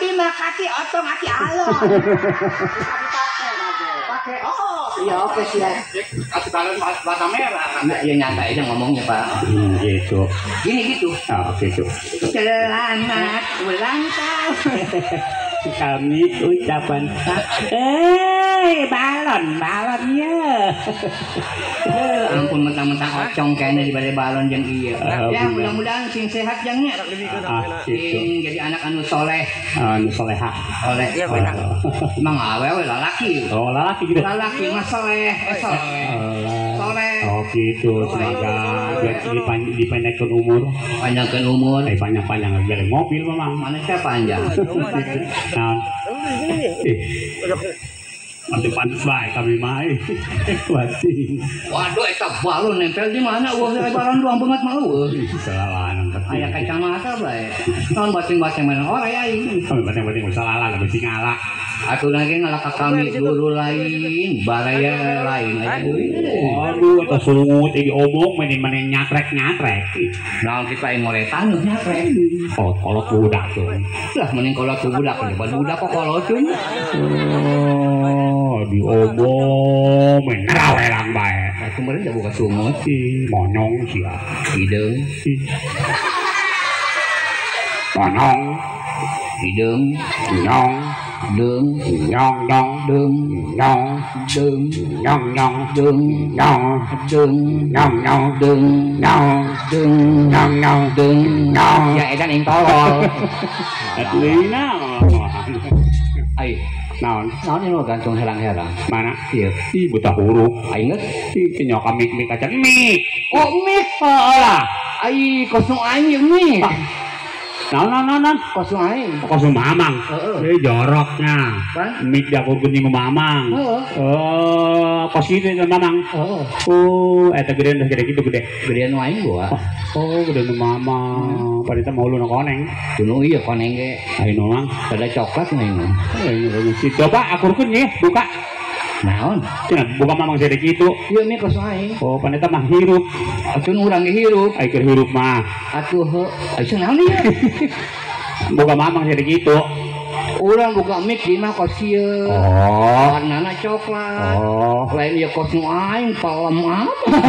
Abi mah kaki otong aki alon. Pakai oh. Iya oke siap. Kasih balon warna merah. Iya nyantai aja ngomongnya Pak. Gitu. Gini gitu. Oh gitu. Selamat ulang tahun. Kami ucapan. Balon, balonnya. Ampun mentang-mentang ocong kayaknya di balik balon jeung ieu. Ya mudah-mudahan sing sehat jangnya. Sing jadi anak anu soleh. Anu solehah. Soleh. Emang awewe lalaki. Oh, lalaki gitu. Lalaki mah soleh, soleh. Soleh. Oh gitu, semoga dipendekkan umur. Panjangkan umur. Panjang-panjang dari mobil memang. Mana saya panjang. Nah. Nanti pantas baik kami main. Wati. Waduh, eta balon nempel di mana? Wah, balon doang banget mah eueuh. Salalan aya kacamata bae. Naon basing-basing main ore aing. Kami basing-basing salalan bisi ngala. Atuh lagi ngala ka kami guru lain, baraya lain. Aduh, eta sungut iki omong meni-meni nyatrek-nyatrek. Naon kita aing ngoretan nyatrek. Oh, kolot budak tuh. Lah mending kolot budak, budak kok kolot tuh. Oh, diomong nerawelang bae. Kemarin udah buka sumut. Monyong sia. Hideung. Monyong. Hideung. Nyong. Deung. Nyong dong. Deung. Nyong. Deung. Nyong nyong. Deung. Nyong. Deung. Nyong nyong. Deung. Nyong. Deung. Nyong nyong. Deung. Nyong. Ya edan ing tolol. Aslina. Ai. Naon? Naon ini gantung herang-herang. Mana? Iya. Ih, buta huruf. Aing geus. Ih, kenyok mik-mik aja. Mik. Oh, mik. Heeh lah. Ai, kosong aing jeung mik. Naon naon naon? Kosong aing. Kosong mamang. Heeh. Eh, joroknya. Mik diakurkeun jeung mamang. Heeh. Oh, kos kitu jeung mamang. Heeh. Oh, eta gedean teh gede kitu gede. Gedean nu aing gua. Oh, gede nu mamang. Padahal mau lu koneng. Kuno iya koneng ge. Ayo mamang. Ada coklat mah ini. Coba akurkeun ye, buka. Naon? Cenah buka mamang sede kitu. Ieu mie kosong aing. Oh, paneta mah hirup. Atuh urang ge hirup. Ai keur hirup mah. Atuh heuh. Ai naon ieu? Buka mamang sede kitu. Urang buka mik di mah kos ieu. Oh. Warnana coklat. Oh. Lain ieu kos nu aing pelem apa?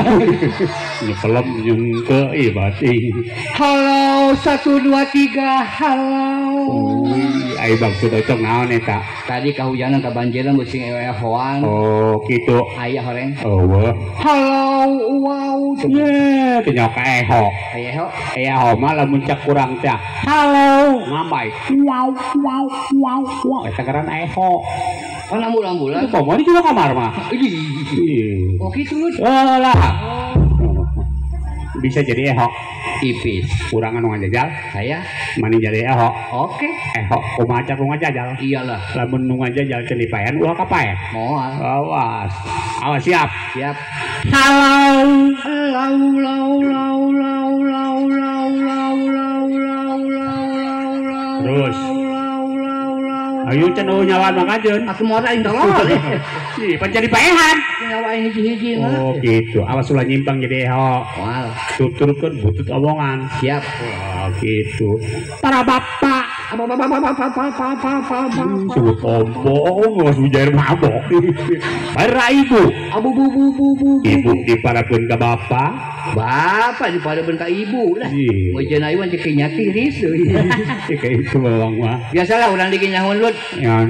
Ini pelem jeung teu ieu bating. Halo 1 2 3 halo. Ai maksud ocong naon eta? Tadi kahujanan kabanjiran beusi ewe-ehoan. Oh, kitu. Aya horeng. Eueuh. Halo wow. Ye, kenyok ka eho. Aya eho. Eho mah lamun cak kurang teh. Halo, ngambai. Wow wow wow wow. Eta ngaran eho. Kan ambulan-ambulan. Itu komo di kamar mah. Ih. Oh kitu. Oh lah. Bisa jadi eho. Ipis. Kurang anu ngajajal. Saya mani jadi eho. Oke. Eho kumaha cak nu ngajajal? Iyalah. Lamun nu ngajajal teu dipaean ulah kapae. Moal. Awas. Awas siap. Siap. Halo. Lau lau lau lau lau lau lau lau lau lau lau lau. Terus. Ayo can eueuh nyawaan mah kajeun. Atuh moal aing tolol. Ih, pan jadi paehan. Nyawa aing hiji-hiji mah. Oh gitu. Awas ulah nyimpang jadi eho. Moal. Tuturkeun butut omongan. Siap. Oh gitu. Para bapak. Sebut ompong, geus bujair mabok. Para ibu. Abu bu bu bu bu. Ibu diparabkeun ka bapak. Bapak diparabkeun ka ibu lah. Mojeun ayu cek tiris deui. Kayak itu bawang mah. Biasalah urang dikinyahoan lut.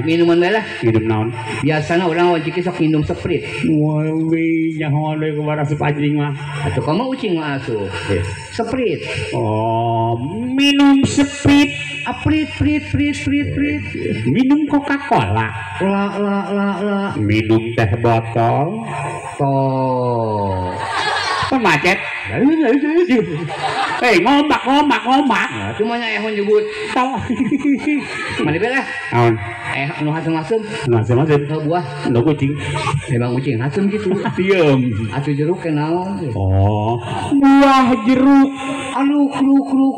Minuman bae lah. Minum naon? Biasana urang wajib sok minum Sprite. Wih, nyahoan deui kumaha asup anjing mah. Atuh komo ucing mah asup. Sprite. Oh, minum Sprite. Aprit prit prit prit prit. Minum Coca-Cola. La la la la. Minum teh botol. Toh. Kan macet. Hei, ngomak ngomak ngomak. Cuma nya eho nyebut. Tahu. Mana be lah? Naon? Nu hasem-hasem. Nu hasem-hasem. Buah. Nu kucing. Emang kucing hasem gitu. Diem. Atuh jeruk ke naon? Oh, buah jeruk. Aduh, kruk kruk.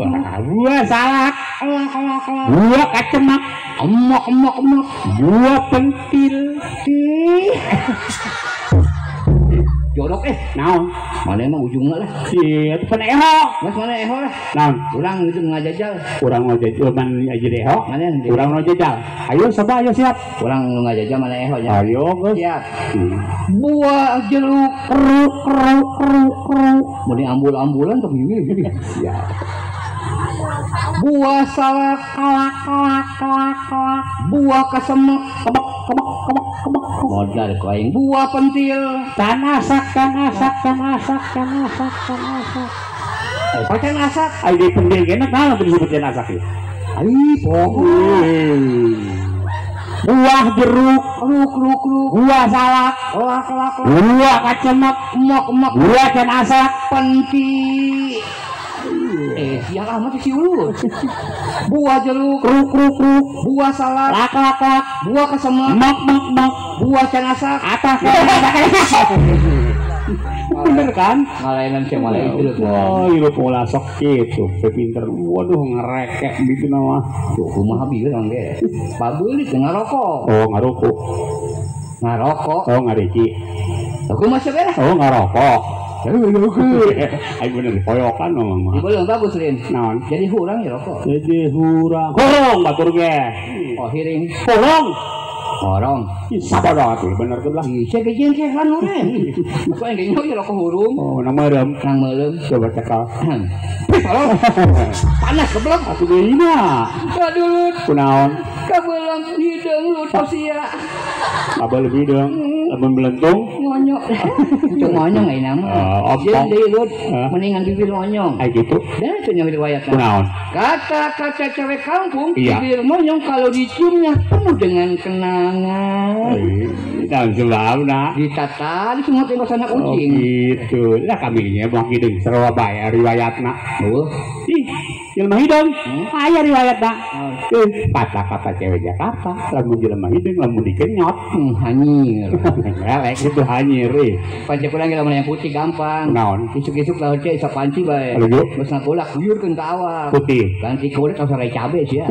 Buah salak. Alak alak alak. Buah kacemak. Emak emak emak. Buah pentil. Jorok eh. Naon? Mana emang ujungna lah. Iya, itu pan eho. Mas mana eho lah. Naon? Urang itu ngajajal. Urang ngajajal man aja eho. Mana? Urang ngajajal. Ayo coba ayo siap. Urang ngajajal mana eho nya. Ayo geus. Siap. Buah jeruk keruk keruk keruk keruk. Mau diambul-ambulan tuh gini gini. Siap. Buah salak kalak kalak kalak kalak. Buah kesemek kebek kebek kebek kebek. Modal ku aing. Buah pentil tan asak tan asak tan asak tan asak tan asak. Eh, tan asak. Ai di pentil ge naon disebut tan asak ieu? Ai poho. Buah jeruk kruk kruk kruk. Buah salak lak lak lak. Buah kacemek mok mok. Buah can asak penti. Eh, siang amat si ulur. Buah jeruk kruk kruk kruk. Buah salak lak lak lak. Buah kesemek mok mok mok. Buah can asak atas. Bener kan? Ngalainan sih malah itu. Oh, hirup pola sok gitu. Pinter. Waduh ngerekek gitu nama. Tuh kumaha bieu orang ge. Pabelit ngarokok. Oh, ngarokok. Ngarokok. Oh, ngariki. Aku masih beres. Oh, ngarokok. Ayo bener poyokan mah. Belum bagus Lin. Naon? Jadi hurang ya rokok. Jadi hurang. Hurung batur ge. Oh, hiring. Hurung. Horong. Sabodo atuh bener tuh lah. Ih, sia ge jengkehan urang. Aku aing ge nyoy rokok hurung. Oh, nang meureum. Nang meureum. Coba cekal. Tolong. Panas goblok. Atuh deui na. Aduh. Kunaon? Kabelang hideung lu sia. Kabel hideung, lamun belentung ngonyok. Cuma ngonyong ayeuna mah. Jeung deui lut, mendingan bibir ngonyong. Ai gitu. Dah teu nyaho riwayatna. Kunaon? Kata-kata cewek kampung, bibir monyong kalau diciumnya penuh dengan kenangan. Naon sebabna? Ditata di semua tengok anak kucing. Oh gitu. Lah kami nya mah hideung sarua bae riwayatna. Oh. Ih, jelema hideung. Aya riwayatna. Kata-kata cewek Jakarta, lamun jelema hideung lamun dikenyot, hanyir. Elek gitu hanyir euy. Panci kurang lamun yang putih gampang. Naon? Isuk-isuk laut teh isa panci bae. Geus ngakulak guyurkeun ka awak. Putih. Ganti kulit tos cabe sia.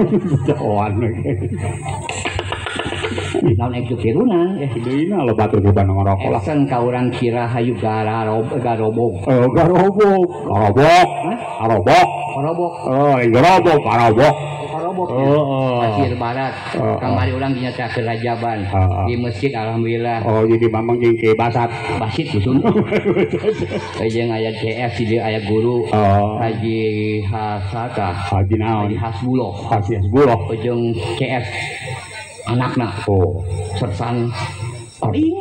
Jauhan. Lamun ek pirunan eh deuna lo batur coba ngarokok lah. Esen ka urang kira hayu garobog. Oh, garobog. Garobok. Garobok. Garobok. Oh, garobok, garobok. Garobok. Pasir Barat. Kamari urang dinyatakeun rajaban di masjid alhamdulillah. Oh, jadi mamang jeung ke Basat. Basit dusun. Jeung aya CS di dieu aya guru. Haji Hasata. Haji naon? Haji Hasbullah. Haji Hasbullah. Jeung CS anakna. Oh, sersan toing.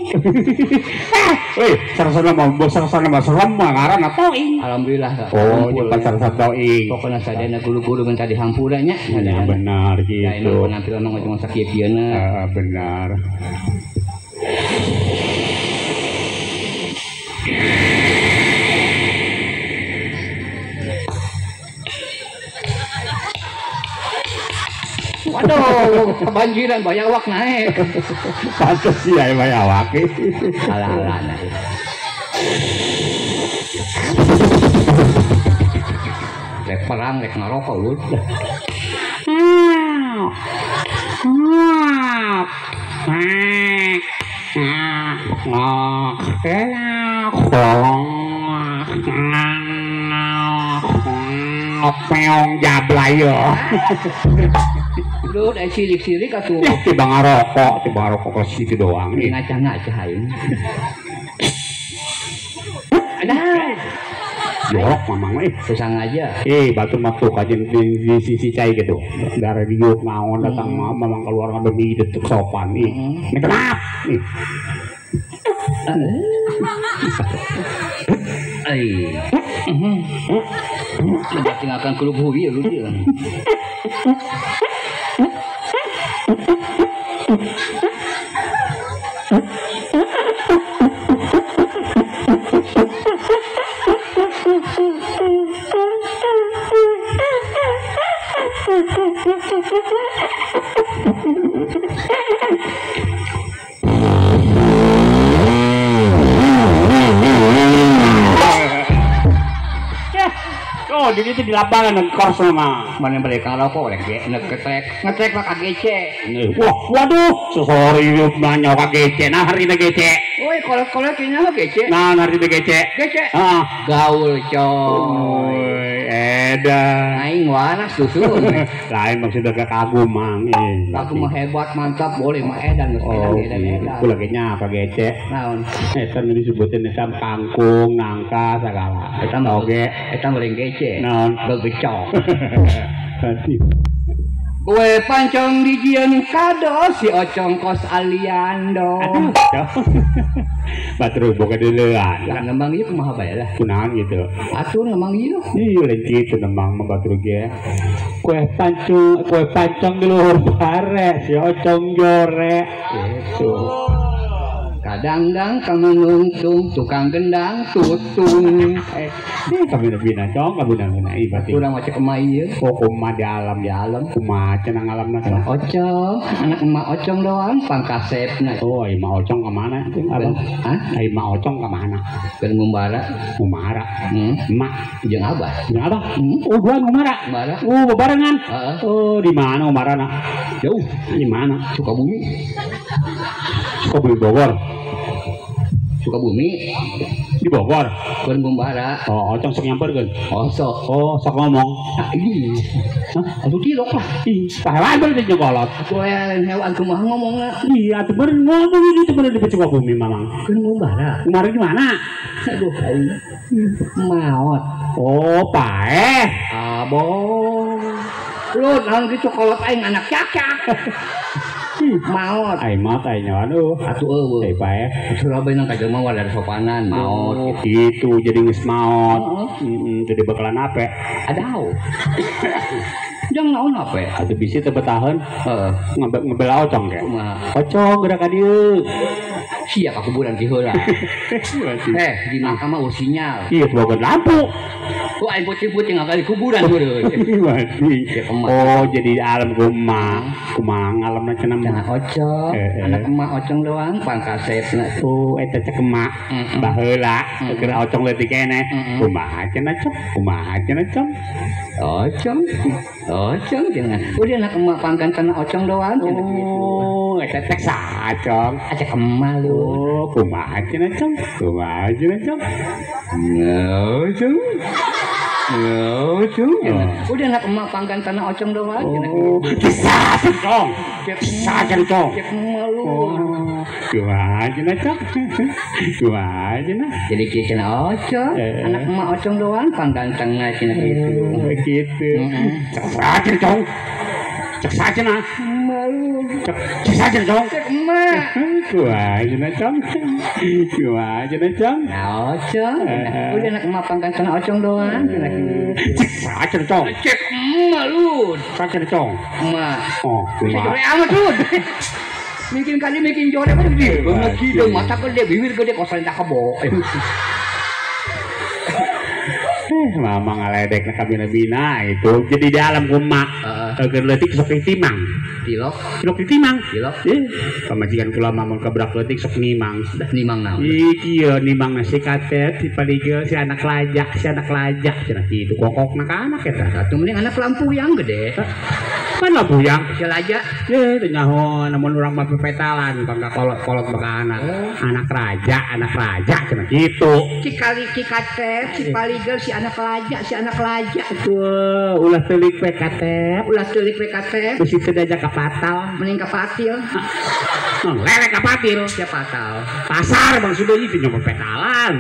Weh, sersan mah sersan mah serem mah ngaranna toing. Alhamdulillah. Oh, nyebat sersan toing. Pokona sadayana guru-guru minta dihampura nya. Ya benar gitu. Ya emang penampilan mah cuma sakieu-kieuna. Heeh, benar. Waduh, kebanjiran bayawak naik. Pantes sih ya bayawak. Alah-alah nah. Rek perang, rek ngarokok lu. Peong jablay yo. Duh, eh sirik-sirik atuh. Tiba ngarokok ke situ doang. Ngacah-ngacah aing. Adah. Jorok mamang eh. Susah aja. Eh, batu mah tuh kajen di sisi cai gitu. Darah diuk naon datang mamang keluar ngademi detik sopan ih. Ini kenapa? Nih. Ai. Tinggalkan klub hobi ya lu dia. Oh, di ditu di lapangan kors mah. Mana balik ngarokok rek ge ngetrek. Ngetrek mah KGC. Wah, waduh, sorry nanya KGC. Nah, hari ini GC. Woi, kolot-kolot kayaknya GC. Nah, hari ini GC. GC. Heeh. Gaul coy. Edan. Aing waras susu. Lain maksudnya ke kagum mang. Kagum mah hebat mantap boleh mah edan geus edan edan edan. Kula ge nya KGC. Naon? Eta nu disebutin eta kangkung, nangka sagala. Eta mah oge, eta mah GC. Naon? Gegecok. Ganti. Kue pancong dijieun kado si Ocong kos Aliando. Aduh, batur boga deuleuan. Lah nembang ieu kumaha bae lah. Kunaon gitu. Atuh nembang ieu. Ieu lain kitu nembang mah batur ge. Kue pancong di luhur bare si Ocong jore. Gitu. Kadangdang kamanungtung tukang gendang tutung. Kami bina cong, kami bina ieu urang mah cek emak ieu. Oh, kumaha di alam, di alam. Kumaha cenah ngalamna cong. Ocong, anak emak Ocong doang pangkasepna. Oh, ai emak Ocong ka mana? Abang. Hah? Ai emak Ocong ka mana? Keur ngumbara. Ngumbara. Emak jeung abah. Jeung abah? Oh, dua ngumbara. Ngumbara. Oh, bebarengan. Heeh. Oh, di mana ngumbarana? Jauh. Di mana? Sukabumi. Sukabumi Bogor. Sukabumi di Bogor. Keur ngumbara. Oh, Ocong sok nyamperkeun. Oh, sok. Oh, sok ngomong. Ah, ih. Hah? Atuh tilok lah. Ih, pahewan bener jeung kolot. Atuh lain hewan kumaha ngomongna. Iya, atuh bener ngomong itu bener di Sukabumi mamang. Keur ngumbara. Ngumbara di mana? Aduh, aing. Maot. Oh, paeh. Abong. Lu naon kitu kolot aing anak cakak. Maot. Ai maot ai nyawa aduh. Atuh eueuh. Ai paeh. Surabaya nang ka jelema wadah sopanan maot. Oh, gitu jadi geus maot. Heeh, jadi bakalan ape? Adau. Jang naon ape? Atuh bisi teu betaheun. Heeh. Ngebela Ocong ge. Kumaha? Ocong geura ka dieu. Sia ka kuburan ti heula. Di makam mah sinyal. Iya, boga lampu. Ku aing puting-puting ngakali kuburan heureun. Oh, jadi alam kumaha? Kumaha ngalamna cenah mah Ocong. Anak emak Ocong doang pangkasepna. Oh, eta cek emak. Baheula keur Ocong leutik keneh. Kumaha cenah cok? Kumaha cenah cok? Ocong. Ocong cenah. Udah anak emak pangkantana Ocong doang cenah kitu. Oh, eta cek saha Cong? Cek emak lu. Oh, kumaha cenah cong? Kumaha cenah cong? Ocong. Ocong. Udah anak emak pangkantana Ocong doang cenah kitu. Kisah cong. Kisah cong. Cek emak lu. Kumaha cenah cong? Kumaha cenah? Jadi kieu cenah Ocong, anak emak Ocong doang panggantengna cenah kitu. Gitu. Cek saha cong? Cek saha cenah? Malu. Cek saha cong? Cek emak. Kumaha cenah cong? Kumaha cenah cong? Nah, Ocong. Udah anak emak panggantengna Ocong doang cenah kitu. Cek saha cong? Cek emak lu. Saha cong? Emak. Oh, kumaha? Cek amat lu. Bikin kali bikin jorek kan gede banget gitu, mata gede, bibir gede, kosan tak kebo. Mama ngaledek na kabina-bina itu. Jadi di alam kumak. Keur leutik sok ditimang. Tilok. Tilok ditimang. Tilok. Pamajikan kula mah mun kabrak leutik sok nimang. Nimang naon? Ih kieu nimang si katet, si paligel, si anak lajak, si anak lajak cenah kitu kokokna ka anak eta. Atuh mending anak lampu yang gede. Kan lampu yang si lajak. Ye teu nyaho namun urang mah pepetalan bangga kolot-kolot baka anak. Anak raja cenah kitu. Cikali cikatet, si paligel, si anak lajak, si anak lajak. Tuh, ulah teulik we katep. Ulah teulik we katep. Bisi teu diajak ka patal, mending ka patil. Lele ka patil, sia patal. Pasar bang sudah ieu nyoba petalan.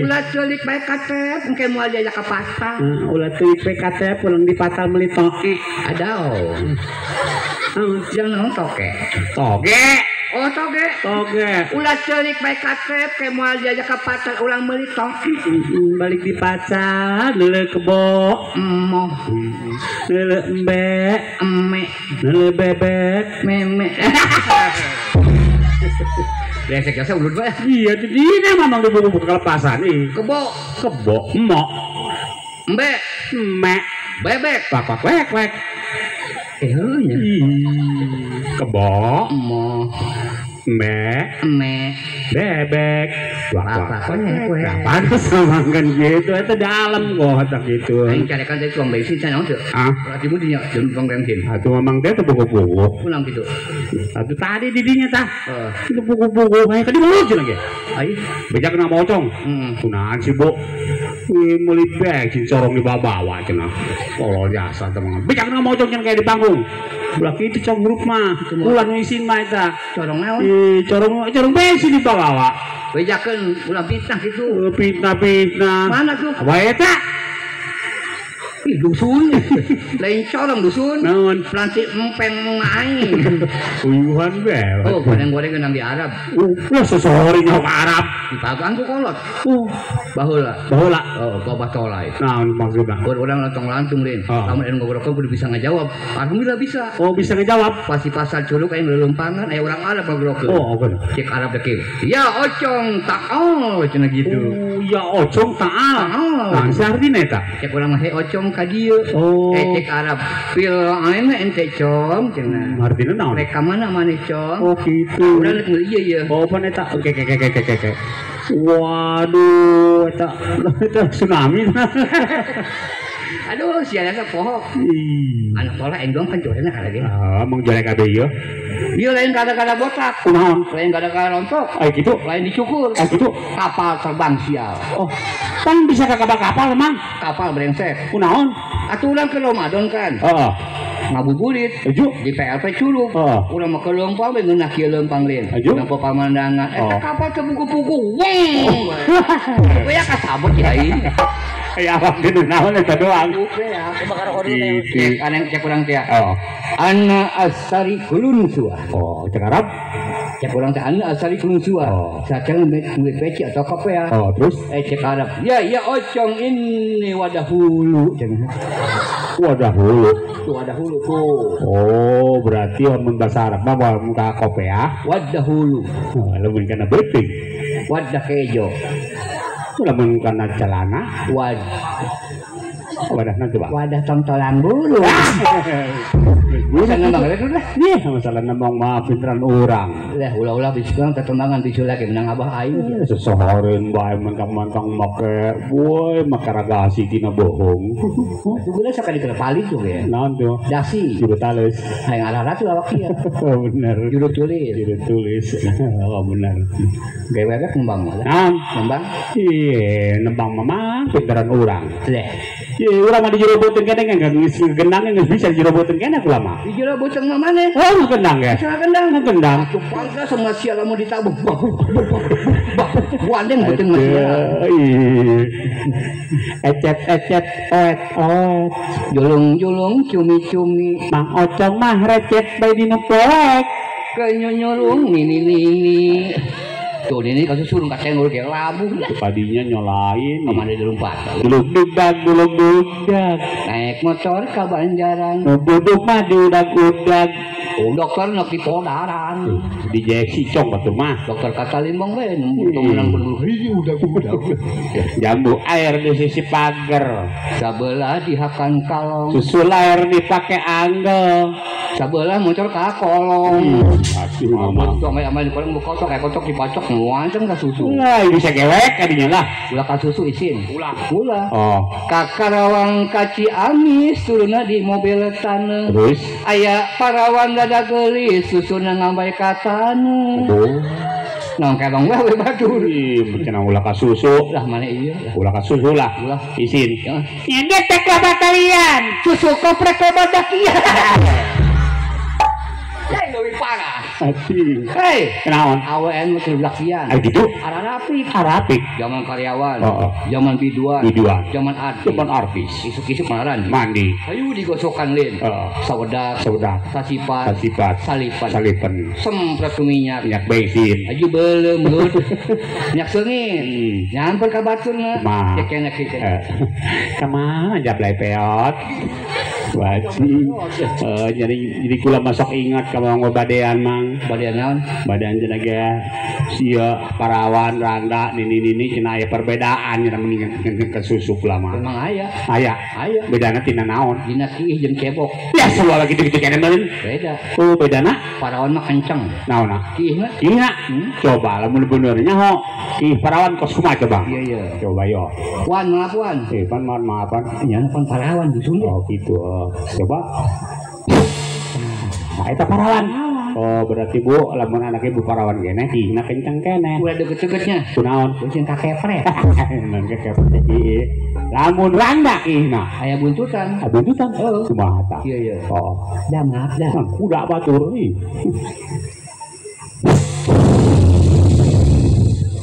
Ulah teulik bae katep, engke moal diajak ka patal. Ulah teulik we katep, ulang di patal meuli toke. Adao. Jangan naon toke. Toge. Oh toge. Toge. Ulah ceulik bae katep ke moal diajak ka patal ulang meuli toke. Balik di pacar, leuleuh kebo, emoh. Leuleuh embe, eme. Leuleuh bebek, meme. Resek jasa ulun bae. Iya, jadi ini mamang dibuku-buku kelepasan ih. Kebo, kebo, emok. Embe, eme, bebek, wak wak wek wek. Nya. Kebo, emoh, embe, eme, bebek, Apa panas kan gitu eta dalam kok tak gitu. Aing carekan teh tuang bensin cenah teu. Ah, berarti mun dinya jeung tuang bensin. Atuh mamang teh teu puguh-puguh. Pulang gitu. Atuh tadi didinya tah. Heeh. Teu puguh-puguh aya ka di mulut cenah ge. Ai beja kana mocong. Heeh. Kunaon sih, Bu? Wih, meuli bensin corong dibawa-bawa cenah. Tolol jasa teh mah. Beja kana mocong cenah kayak di panggung. Ulah kitu cong grup mah. Ulah nu isin mah eta. Corong naon? Ih, corong bensin dibawa. Bejakeun ulah fitnah kitu. Fitnah-fitnah. Mana tuh? Wae eta. Ih, dusun. Lain corong dusun. Naon? Pelantik empeng aing. Uyuhan be. Oh, goreng-goreng genang di Arab. Wah, sosori nyaho ka Arab. Dipagang ku kolot. Baheula. Baheula. Oh, babah tolai. Naon maksudna? Urang lantong-lantung lain. Lamun anu ngobrol kudu bisa ngajawab. Alhamdulillah bisa. Oh, bisa ngejawab. Pasti pasar curug aing lelumpangan aya urang Arab ngobrolkeun. Oh, oke. Cek Arab teh kieu. Ya ocong ta'al cenah gitu. Oh, ya ocong ta'al. Nah, saartina eta? Cek urang mah he ocong ka dieu. Oh. Eh cek Arab. Pil aing mah ente cong cenah. Artina naon? Rek ka mana maneh cong? Oh, gitu. Urang rek meuli ieu ye. Oh, pan eta. Oke. Waduh, eta tsunami. Aduh, sia rasa poho. Anak toleh aing doang kan jorena kada ge. Ah, mung jorek kabeh ieu. Ieu lain kada-kada botak. Kunaon? Lain kada-kada rontok. Ai kitu. Lain dicukur. Ai kitu. Kapal terbang sial. Oh, kan bisa ka kapal-kapal emang. Kapal brengsek. Kunaon? Atuh urang ke Ramadan kan. Heeh. Ngabuburit. Aju. Di PLP Curug. Heeh. Urang mah ke leumpang we ngeunah kieu leumpang lain. Nempo pamandangan. Eta kapal teu pugu-pugu. Weng. We ya kasabot ya aing. Ya alhamdulillah naon eta doang. Gitu. Aneh cek urang teh. Oh. Ana asari kulun suah. Oh, cek Arab. Cek urang teh ana asari kulun suah. Oh. Sacan we peci atau kopea. Oh, terus cek Arab. Ya ya ocong ini wadah hulu cenah. Wadah hulu. Tuh wadah hulu tuh. Oh, berarti lamun bahasa Arab mah mun ka kopea. Wadah hulu. Oh, lamun kana beuting. Wadah kejo. Lamun kana celana. Wadah nanti, Pak. Wadah tongtolan bulu. Bisa nembang itu lah. Iya, masalah nembang mah pinteran urang. Lah, ulah-ulah bisa tetembangan bisu lagi menang abah aing. Sesohoreun bae mentang-mentang make, woi make ragasi tina bohong. Atuh geus sakali kelepali tuh ya. Naon tuh? Dasi. Juru tales. Hayang arah tuh awak ieu. Oh, bener. Juru tulis. Juru tulis. Oh, bener. Gawe nembang lah. Naon? Nembang? Iya, nembang mah pinteran urang. Leh. Iya, urang mah di jero beuteung keneh geus ngegendang geus bisa di jero beuteung keneh kula mah. Di jero beuteung mah maneh? Oh, ngegendang ge. Bisa ngegendang, ngegendang. Atuh pangka sama sia lamun ditabuh. Wandeng beuteung mah sia. Ecet ecet oet oet. Julung-julung cumi-cumi. Mang Ocong mah recet bae dina poek. Kenyunyulung nini-nini. Tuh ini kasus surung katengur kayak labuh. Padinya nyolain. Kemana dilompat? Duluk-dugdag, duluk-dugdag. Naik motor ke Banjaran. Duduk mah diudag-udag. Oh dokter nak di Podaran. Di Jeksi cong batu mah. Dokter kata limbang we, menang berdua. Hi udag-udag. Jambu air di sisi pagar. Sabelah dihakan kalong. Susul air dipakai anggel. Sabelah motor ka kolong. Aduh mama. Tuh amai di kolong bukotok kayak kotok dipacok nganceng ka susu. Lah bisa gewek kadinya lah. Ulah ka susu isin. Ulah. Ulah. Oh. Ka Karawang ka Ciamis turunna di mobil taneuh. Terus aya parawan dada geulis susuna ngambai ka taneuh. Aduh. Nang kelong we batur. Ih, cenah ulah ka susu. Lah mana ieu? Ulah ka susu lah. Ulah isin. Nyedek teh batalian. Susu koprek badakian. Lain leuwih parah. Ati. Hei, kenaon? AWN mah teu lakian. Ai kitu? Ararapik. Arapik. Zaman karyawan. Heeh. Zaman biduan. Biduan. Zaman artis. Zaman artis. Isuk-isuk maran. Mandi. Hayu digosokan lain. Heeh. Sawedak. Sawedak. Sasipat. Sasipat. Salipan. Salipan. Semprot minyak. Minyak bensin. Hayu beuleum. Minyak seungit. Nyamper ka baturna. Kumaha? Cek enak kieu. Kumaha jablay peot. Wajib. Jadi kula masuk ingat ka mang badean mang. Badean naon? Badean cenah ge sia parawan randa nini-nini cenah aya perbedaan cenah mendingan ke susu kula mah. Memang aya. Aya. Aya. Bedana tina naon? Dina kiih jeung cebok. Ya selalu gitu-gitu keneh meureun. Beda. Oh, bedana? Parawan mah kenceng. Naonna? Kiihna. Kiihna. Coba lamun bener nyaho. Kiih parawan kos kumaha coba? Iya iya. Coba yo. Wan maaf wan. Pan mohon maafan. Nya pan parawan dusun. Oh gitu. Coba. Nah, eta parawan. Oh, berarti Bu, lamun anak ibu parawan keneh, kiihna kenceng keneh. Ulah deket-deketnya. Kunaon? Kucing kakepret. Naon kakepret kiih. Lamun randa kiihna. Aya buntutan. Aya buntutan. Heeh. Kumaha tah? Iya iya. Oh. Dah maaf dah. Kuda batur ih.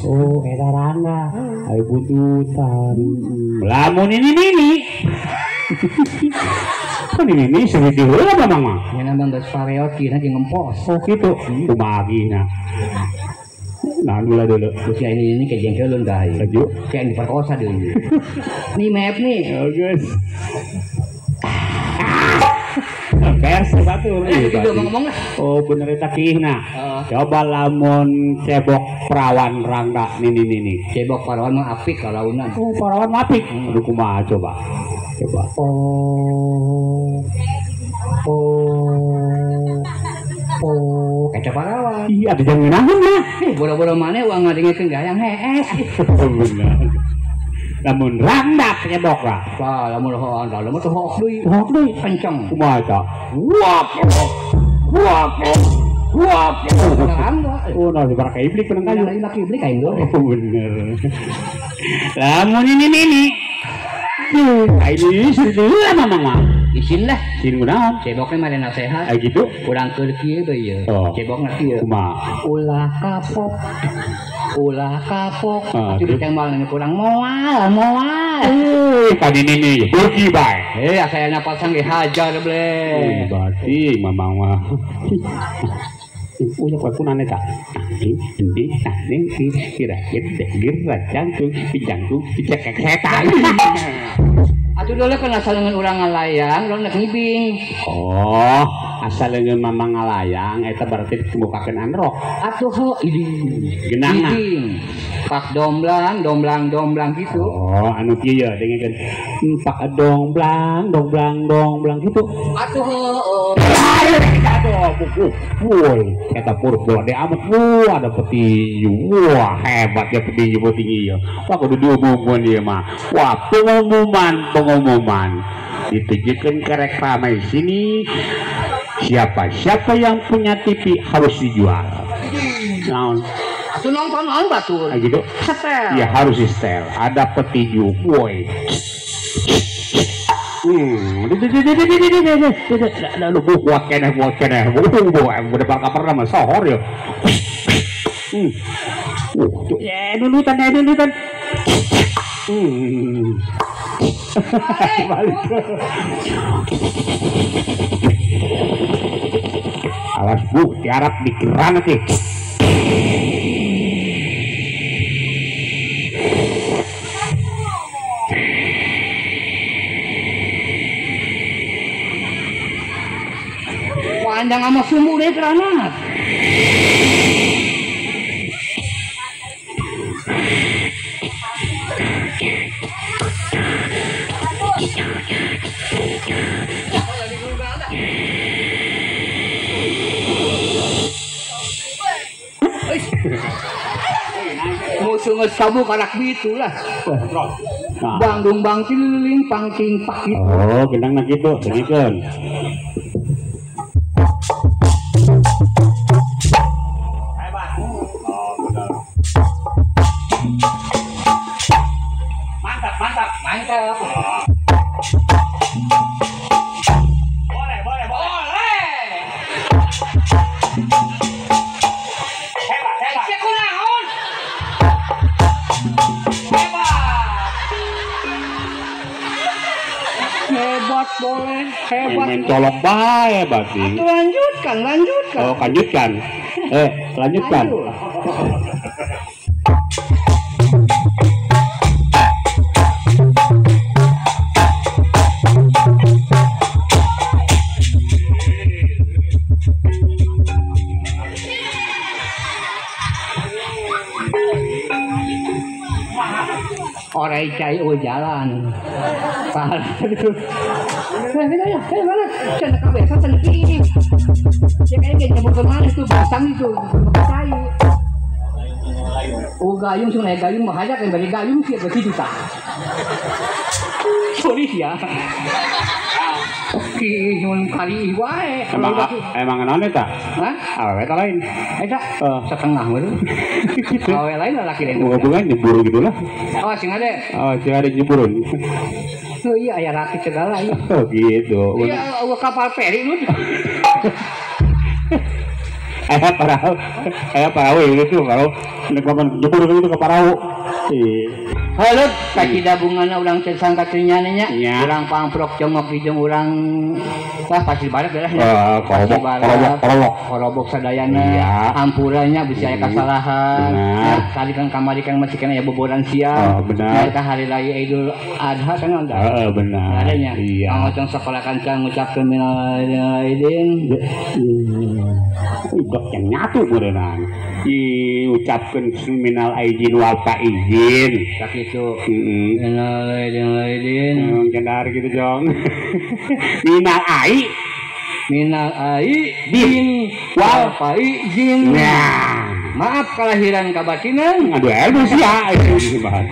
Oh, eta randa. Aya buntutan. Lamun ini nini. Kan ini sering diheula Mamang mah. Nya nambah geus pareot kieu jeung ngempos. Oh kitu. Kumaha kieu. Nah, dulu dulu. Terus ya ini kayak jengkelun guys. Laju. Kayak diperkosa dulu. Nih map nih. Oh guys. Pers batur. Gitu ngomong lah. Oh bener eta kiihna. Coba lamun cebok perawan rangga nini nini. Cebok parawan mah apik kalaunan. Oh parawan mah apik. Aduh kumaha coba. Coba. Oh. Oh. Oh, kaca parawan. Iya, ada jangan ngeunaheun mah. Bodo-bodo maneh uang ngadengekeun gayang hees. Bener. Lamun randa cebok lah. Wah, lamun hoang lamun teh hook deui. Hook deui kenceng. Kumaha eta? Wah. Wah. Wah. Oh, nah dibaraka iblis menang kayu. Lain laki iblis kain Oh, bener. Lamun ini nini. Ini serius Mamang mah. Isin lah. Isin kunaon? Ceboknya mah nasehat. Ah gitu. Kurang keur kieu bae ieu. Cebokna kieu. Kumaha? Ulah kapok. Ulah kapok. Atuh ditembal kurang moal, moal. Eh, ka nini beuki bae. Eh, asa pasang ge hajar ble. Berarti Mamang mah. Punya kue kunan eta. Ini, ini, kira gede, gira jangkung, jangkung, dicekek setan. Atuh dulu kan asal dengan urang ngalayang, urang nek ngibing. Oh, asal dengan Mamang ngalayang, eta berarti dibukakeun androk. Atuh ho, ini. Genangna. Pak domblang, domblang, domblang gitu. Oh, anu kieu ya, dengekeun. Pak domblang, domblang, domblang gitu. Atuh ho. Aduh, buku. Woi, eta puruk bola de amat. Wah, ada petinju. Wah, hebat ya petinju petinju ya. Wah, kudu diumumkeun ieu mah. Wah, pengumuman ditujukan ke reklame sini. Siapa-siapa yang punya TV harus dijual. Naon? Atuh nonton naon batur. Ah gitu. Setel. Ya harus di setel. Ada petinju. Woi. Lu buat keneh, buat keneh. Udah bakal pernah mah sohor ya. Ya nundutan, nundutan. Balik. Awas Bu, tiarap dikeran nanti. Panjang sama sumbu deh keranat. Musuh ngesabu karak bitu lah. Bandung bang cililing pangking pak gitu. Oh, gendang nak gitu, dengekeun. Hebat. Oh, benar. Mantap, mantap, mantap. Boleh, boleh, boleh. Hebat, hebat. Hebat boleh, hebat. Main colok bae berarti. Atau lanjutkan, lanjutkan. Oh, lanjutkan. Lanjutkan. Ayo. Orai cai eueuh jalan. Aduh. Nah, ya, mana? Cenah kabeh cenah kieu. Ya kayaknya nyebut kemana itu basang itu cai. Oh gayung sungai gayung mah hajat yang bari gayung sih ke situ tah. Sorry ya. Ki nyun kali wae. Emang naon eta? Hah? Awewe ta lain? Eta setengah we. Awewe lain lalaki lain. Hubungan nyebur gitu lah. Oh sing ade. Oh sing ade nyeburun. Oh iya aya rakit segala iya. Oh gitu. Iya eueuh kapal feri lu. Aya parahu itu kalau nek nyebur gitu ke parahu. Halo, kacida bungana urang teh sangka teh nya urang pangprok jongok hijung urang wah Pasir Barat belah nya. Korobok sadayana hampuranya bisa aya kasalahan. Tadi kan kamari kan masih kena ya boboran siang. Benar. Eta hari raya Idul Adha kan heeh benar. Adanya. Mangocong sekolah kanca ngucapkeun minal aidin. Udah yang nyatu berenang. Diucapkeun minal aidin wal faizin. Sakitu. Minal aidin. Kendar gitu jong. Minal ai. Minal aidin wal faizin. Nah, maaf kelahiran kabatinan. Aduh, sia.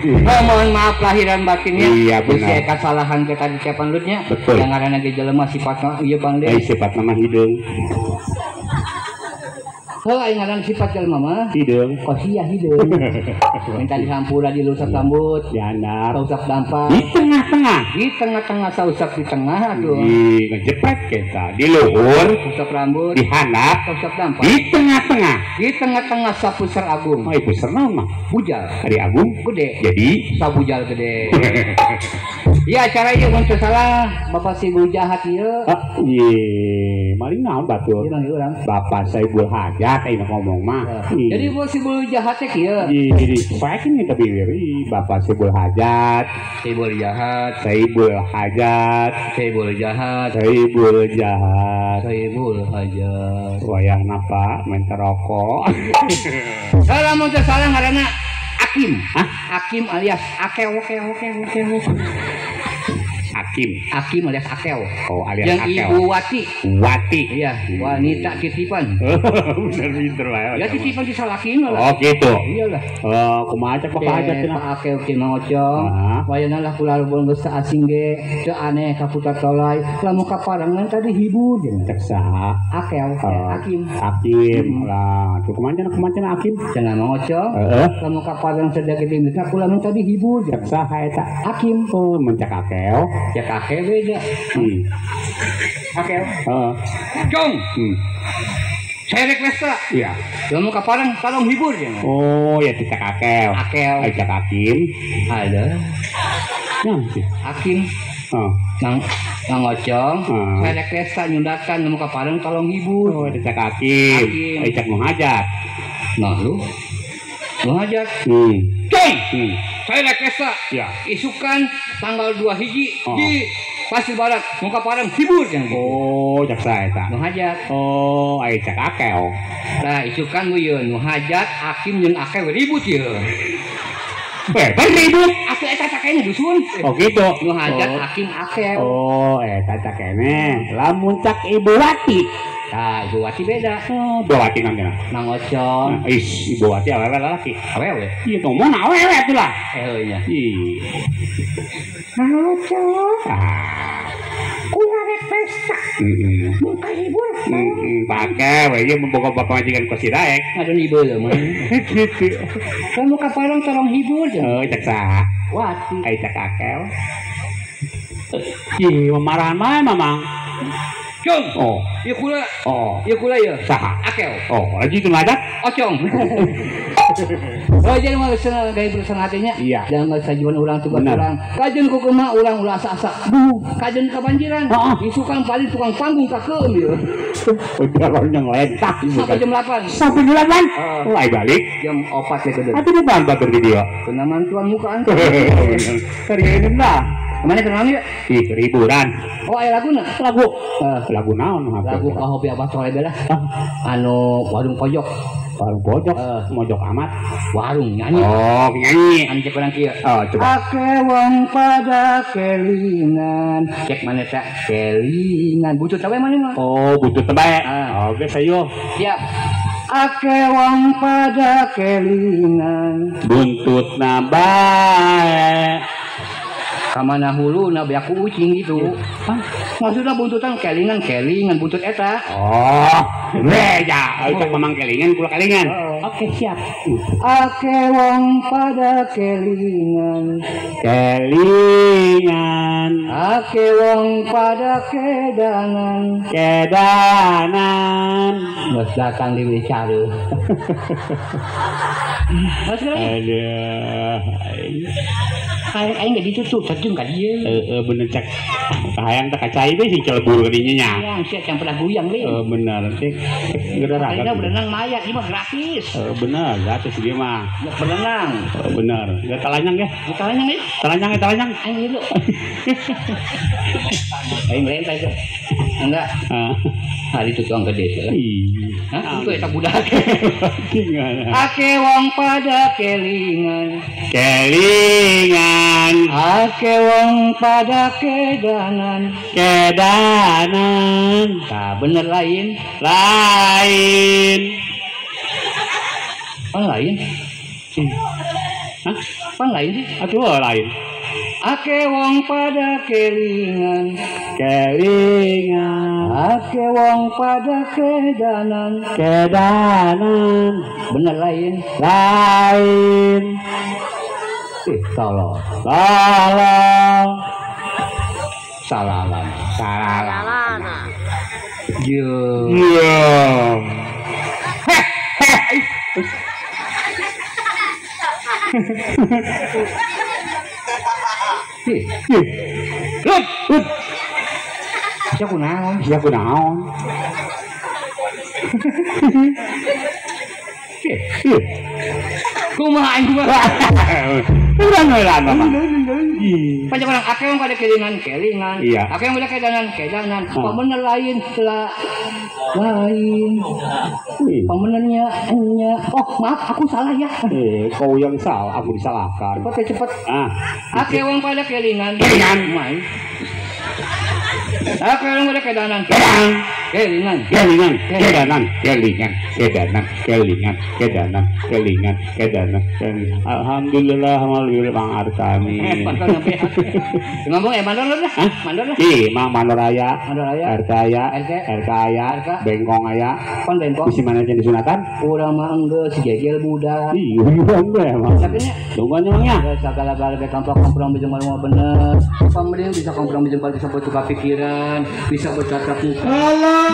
Oh, mohon maaf lahiran batinnya. Iya, benar. Bisi kasalahan kita di tiap lutnya. Betul. Yang ngaranna ge jelema sifatna ieu bangde. Sifatna mah hideung. Heuh aing ngaran sifat jelema mah hideung. Kok sia hideung. Minta dihampura dilusap rambut, diandar, sausap dampak. Di tengah-tengah, di tengah-tengah sausap di tengah atuh. Di ngejepret kita, di luhur, usap rambut, di handap, sausap dampak. Di tengah-tengah, di tengah-tengah sapusar agung. Oh, pusar naon mah? Bujal. Ari agung gede. Jadi sabujal gede. Ya acara ieu mun teu salah Bapak Sibul Jahat ieu. Ah, ieu maling naon batur? Ieu manggil urang. Bapak Saibul Hajat aing ngomong mah. Jadi Bapak Sibul Jahat teh kieu. Jadi saking kita bibir Bapak Sibul Hajat, Sibul Jahat, Saibul Hajat, Saibul Jahat, Saibul Jahat, Saibul Hajat. Wayahna Pak minta rokok. Salah mun teu salah ngaranna Akim. Hah? Akim alias Akew kew kew kew. Akim. Akim alias Akew. Oh, alias yang Akew. Ibu Wati. Wati. Iya, wanita titipan. Bener pinter lah. Ya titipan si salakin lah. Oh, gitu. Iyalah. Oh, kumaha cek Bapak Hajat cenah? Pak Akew ki Mang Ocong. Wayana lah kula lubung geus asing ge, teu aneh ka putra tolai, lamun kaparangan tadi hibur jeung cek saha? Akew, Akim. Akim lah. Kumaha cenah kumaha cenah Akim? Cenah Mang Ocong. Heeh. Lamun kaparang sedek kitu minta kula mun tadi hibur cek saha eta? Akim. Oh, mun cek Akew. Ya kakek beda. Akew. Heeh. Jong. Saya rek pesta. Iya. Lamun kaparang tolong hibur ya. Oh, ya cek Akew. Akew. Cek Akim. Ada. Nah, sih. Akim. Heeh. Mang Ocong, saya rek pesta nyundakan lamun kaparang tolong hibur. Oh, cek Akim. Cek Muhajat. Nah, lu. Muhajat. Jong. Saya rek pesta. Ya. Isukan tanggal 2 hiji di Pasir Barat, muka parang hibur yang gitu. Oh, cek saya eta. Nu hajat. Oh, aya cek Akew. Nah, isukan we ieu nu hajat, Akim jeung Akew ribut ieu. Weh, ribut. Atuh eta cakene dusun. Oh, gitu. Nu hajat, Akim, Akew. Oh, eta cakene. Lamun cak Ibu Wati. Nah, Ibu Wati beda. Oh, Ibu Wati kan kena. Mang Ocong. Nah, is, Ibu Wati awewe lalaki. Awewe? Iya, ngomong awewe atuh lah. Eh, nya. Ih. Mang Ocong. Ah. Kula rek pesta. Heeh. Muka hibur. Heeh, pake we ieu memboga bapak majikan ku si Daek. Ngadon ieu mah. Gitu. Kamu kaparang tolong hibur. Oh, cek saha? Wati. Ai cek Akew. Ih, memarahan mah Mamang. Jong. Oh. Ieu kula. Oh. Ieu kula ieu. Saha? Akew. Oh, lagi itu ngadat? Ocong. Oh, jadi mah geus gaya berusaha hatinya. Iya. Jangan sajuan urang tugas urang. Kajeun kumaha urang ulah asa-asa. Kajeun kabanjiran. Isukan paling tukang panggung ka keum ieu. Udah yang lentak sampai jam 8. Sampai jam 8. Mulai balik jam 4 leh kudu. Atuh depan batur di dieu. Kena mantuan mukaan. Serius lah. Kemana kenal ya? Ih, riburan. Oh, aya laguna? Lagu. Lagu naon? Lagu ka hobi Abah Soleh lah. Anu warung pojok. Warung pojok, mojok amat. Warung nyanyi. Oh, nyanyi. Anu cek urang kieu. Oh, coba. Ake wong pada kelingan. Cek mana teh kelingan. Butut we mana mah? Oh, butut bae. Oke, sayo. Siap. Ake wong pada kelingan. Buntutna bae. Kamana huluna beak kucing gitu. Hah? Maksudnya buntutan kelingan kelingan buntut eta. Oh, beja. Itu memang kelingan kula kelingan. Oke, siap. Ake wong pada kelingan. Kelingan. Ake wong pada kedanan. Kedanan. Geus datang di bicara. Aduh. Aing geus ditutup terjun ka dieu. Heeh bener cek. Kahayang teh kacai we sing celebur ka dinya nya. Hayang sia can pernah guyang we. Heeh bener cek. Geura raga. Berenang mayat ieu mah gratis. Heeh bener gratis ieu mah. Berenang. Heeh bener. Geus talanyang ge. Talanyang ge. Talanyang ge talanyang. Aing ieu. Aing lain teh. Enggak. Heeh. Hari itu tuang gede sih. Hah? Itu eta budak. Gimana? Ake wong pada kelingan. Kelingan. Ake wong pada kedanan. Kedanan. Tah bener lain. Lain. Pan lain? Hah? Pan lain sih? Atuh lain. Ake wong pada kelingan. Kelingan. Ake wong pada kedanan. Kedanan. Bener lain. Lain. Tolong. Tolong. Salalan. Salalan. Yo. Yo. Heh heh. Lut, lut. Sia kunaon? Sia kunaon? Kumaha aing kumaha? Urang heula mah. Panjang orang ake wong pada kelingan kelingan. Ake wong pada kedanan kedanan. Pamener lain lain. Pamenernya nya. Oh, maaf aku salah ya. Kau yang salah, aku disalahkan. Cepat cepat. Ah. Ake wong pada kelingan. Kelingan. Main. Ake wong pada kedanan. Kelingan. Kelingan. Kedanan. Kelingan. Kedanan. Kelingan. Kedanan. Kelingan. Kedanan. Alhamdulillah malul Mang Artami. Ngomong mandor lah. Mandor lah. Ih, Mang mandor aya. Mandor aya. RT aya. RK aya. Bengkong aya. Kon bengkong. Bisi mana jeung disunatan? Urang mah enggeus jegel budak. Ih, uyuhan we emang. Sakinya. Tungguan emangnya. Sagala-gala ge kompromi jeung mah bener. Pemerintah bisa kompromi jeung bisa bertukar pikiran, bisa bertatap muka. Allah.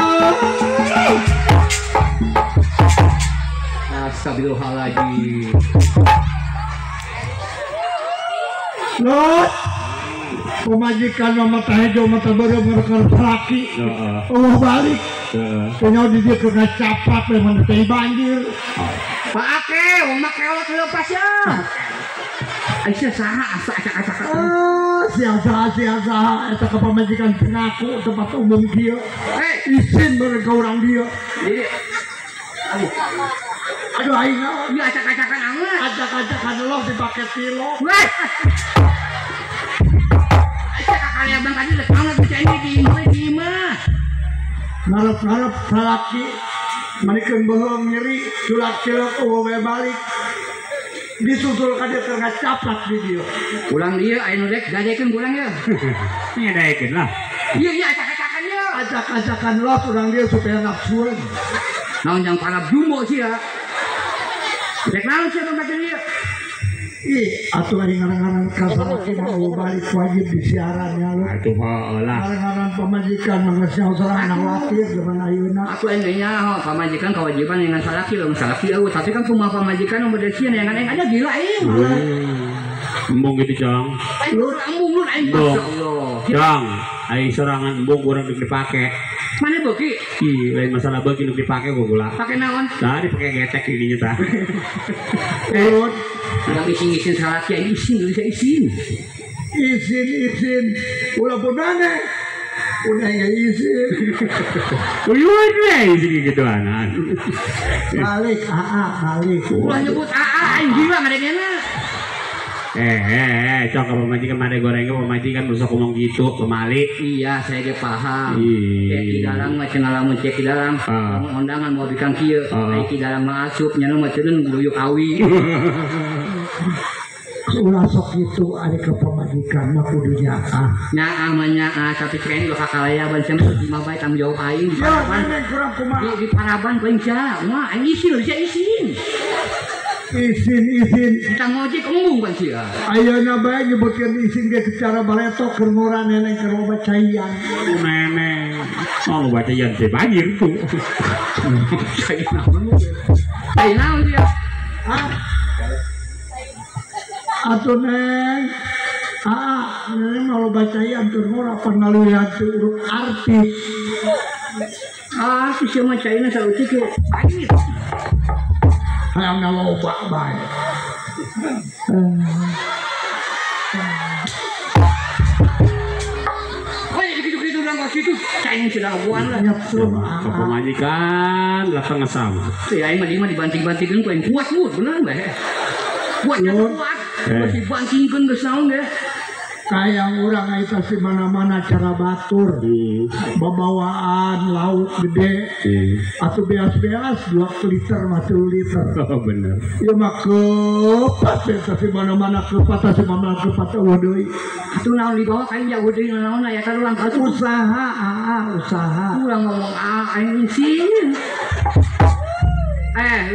Astagfirullahaladzim. Lot, pemajikan mata hejo mata beureum ngerekar laki. Oh balik. Kayaknya di dia kena capak memang teh banjir. Pak Ake, umak keolok lepas ya. Aisyah saha asa acak-acakan. Oh, sia saha eta ka pamajikan pengaku tempat umum kieu. Isin bareng ka urang dieu. Jadi aduh. Aduh aing naon? Ieu acak-acakan amat. Acak-acakan loh dipake tilo. Weh. Aisyah kakak abang tadi rek banget bisa ini di imah di imah. Ngarep-ngarep salaki manikeun beuheung nyeri culak-culak eueuh we balik. Disusul ka dieu keur ngacaplak di dieu. Urang dieu aya nu rek gadekeun urang ye. Nya daekeun lah. Ieu ieu acak-acakan ieu. Acak-acakan los urang dieu supaya nafsueun. Naon jang para jumbo sia. Rek naon sia tempat ieu? Ih, atuh aing ngaran-ngaran ka salaki mah eueuh balik wajib disiaran nya lu. Atuh heueuh lah. Ngaran-ngaran pamajikan mah geus nyaho sorangan khawatir zaman ayeuna. Atuh aing ge nyaho pamajikan kewajiban dengan salaki lamun salaki eueuh, tapi kan kumaha pamajikan nu bade sieun yang aing ada gila aing. Embung gitu, Jong. Lu embung lu aing masyaallah. Jong, aing sorangan embung urang deuk dipake. Mana beuki? Ih, lain masalah beuki nu dipake gua. Pake naon? Tah dipake getek di dinya tah. Urut urang isin-isin salaki aing isin geus isin. Isin-isin ulah pun maneh. Udah nggak izin. Uyuan we izin gitu anan. Balik AA balik. Ulah nyebut AA aing jiwa ngadengena. Cok ke pemajikan made goreng ke pemajikan besok ngomong gitu kemali. Iya, saya ge paham. Cek di dalam mah cenah lamun cek di dalam. Undangan mau bikang kieu, ai ki dalam mah asup nya mah ceureun luyuk awi. Ulah sok kitu ari ke pamajikan mah kudu nyaah. Nyaah mah nyaah, tapi cek aing kakalayaban sia mah mah bae tanggung jawab aing di paraban. Di paraban ku aing sia. Wah, aing isin sia isin. Isin kita ngojek embung kan sia. Ayeuna bae nyebutkeun isin ge secara baletok keur ngora neneng keur loba caian. Waduh neneng. Oh loba caian teh banjir tuh. Cai naon? Cai naon sia? Hah? Atuh neng. Ah, neneng mah loba caian keur ngora pangaluyan teu uruk arti. Ah, si sia mah caina saeutik ge. Banjir. Hayang loba bae. Oh, jadi gitu-gitu urang ka situ, caing sudah buan lah. Ke pemajikan lah tengah sama. Teu aing mah dibanting-bantingkeun ku aing kuat mur, bener bae. Kuat nya kuat. Masih bantingkeun geus naon ge. Kayang urang eta si mana-mana cara batur. Babawaan lauk gede. Atau beas-beas 2 liter mah 3 liter. Oh bener. Ieu mah kepat eta si mana-mana kepat si mana kepat eueuh deui. Atuh naon dibawa ka aing jauh deui naon aya ka urang atuh usaha aa usaha. Urang ngomong aa aing isin.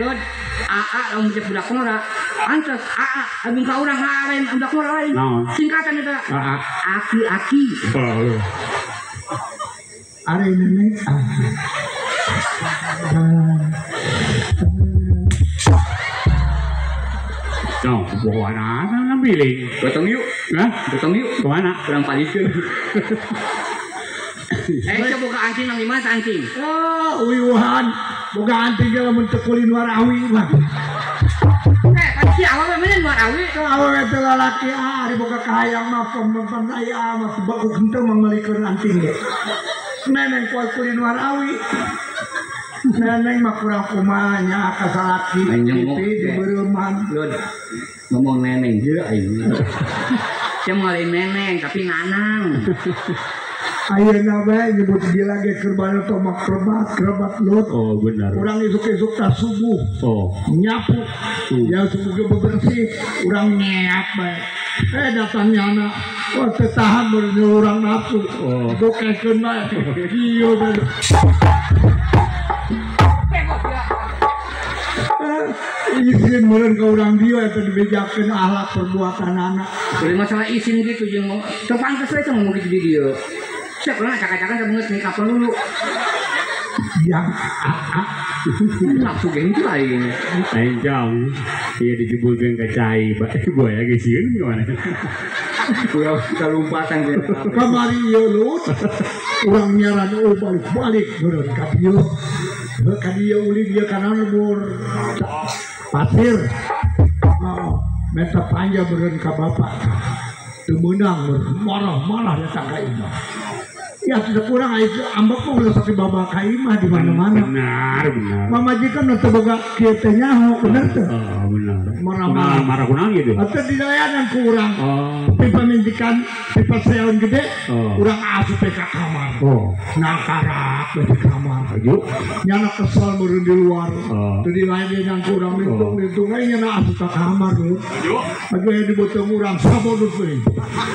Lud AA lamun cek budak ngora. Antes AA abung ka urang AA lain budak ngora lain. Singkatan eta. AA aki-aki. Ari nenek. Dong, bohongan ana ngambilin. Gotong yuk. Hah? Gotong yuk. Kemana? Kurang palikeun. Coba boga anjing nang di mana anjing? Oh, uyuhan. Boga anjing ge lamun teu kulin warawi mah. Pasti awewe meureun warawi. Awewe teh lalaki ah ari boga kahayang mah pempen aya mah baguk henteu mangalikeun anting ge. Neneng kuat kulin warawi. Neneng mah kurang kumaha nya ka salaki pipi dibeureman. Ngomong neneng je aing. Sia moal neneng tapi nanang. Ayeuna bae nyebut gila ge keur baru mah krebat lut. Oh benar. Urang isuk-isuk tah subuh. Oh. Nyapu. Ya subuh ge bebersih, urang ngeak bae. Datang nyana. Wah teu tahan baru urang nafsu. Oh. Dokekeun bae. Kieu bae. Izin meureun ka urang dieu eta dibejakeun akhlak perbuatan anak. Kudu masalah izin gitu jeung teu pantes we ngomong kitu di dieu. Siap lah, cakap-cakap saya mengerti kapan dulu. Yang nafsu geng itu lain. Lain jauh, iya dijebulkan ke cai, buaya ke sini gimana? Udah kita lompatan. Kamari iya lu, orang nyaran balik-balik, nurun ka dieu, ka dieu ulin dia kana lebur pasir, meta panjang meureun ka bapak. Teu meunang marah-marah datang ka imah. Ya tidak kurang ambek mah ulah sok dibawa ka imah di mana-mana. Benar, benar. Pamajikan nu teu boga kieu teh nyaho, bener teu? Heeh, benar. Marah-marah marah kunaon gitu? Atuh dilayanan ku urang. Oh. Pipamijikan pipaseon gede, urang asup ka kamar. Oh. Nangkarak di kamar. Ayo. Nyana kesel meureun di luar. Teu dilayanan ku urang lintung-lintung we nyana asup ka kamar lu. Ayo. Ayo dibeuteung urang sabodut we.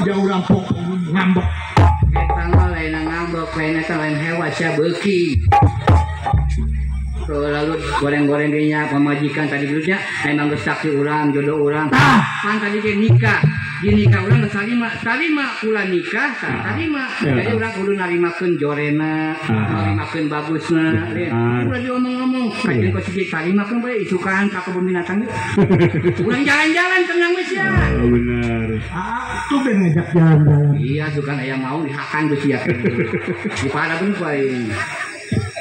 Dia urang pok ngambek. Eta mah lain ngambek, lain eta lain hewa sia beuki. Lalu goreng-goreng ge nya pamajikan tadi geus nya emang geus saksi urang jodoh urang. Pan tadi ge nikah. Di nikah urang geus salima, salima kula nikah, salima. Jadi urang kudu narimakeun jorena, narimakeun bagusna. Ulah diomong-omong, kajeun kok sigi salimakeun bae isukan ka kebun binatang yuk. Urang jalan-jalan tenang we sia. Oh, bener. Ah, tuh ben ngajak jalan-jalan. Iya, sukan aya mau dihakan geus sia. Di parabun ku aing.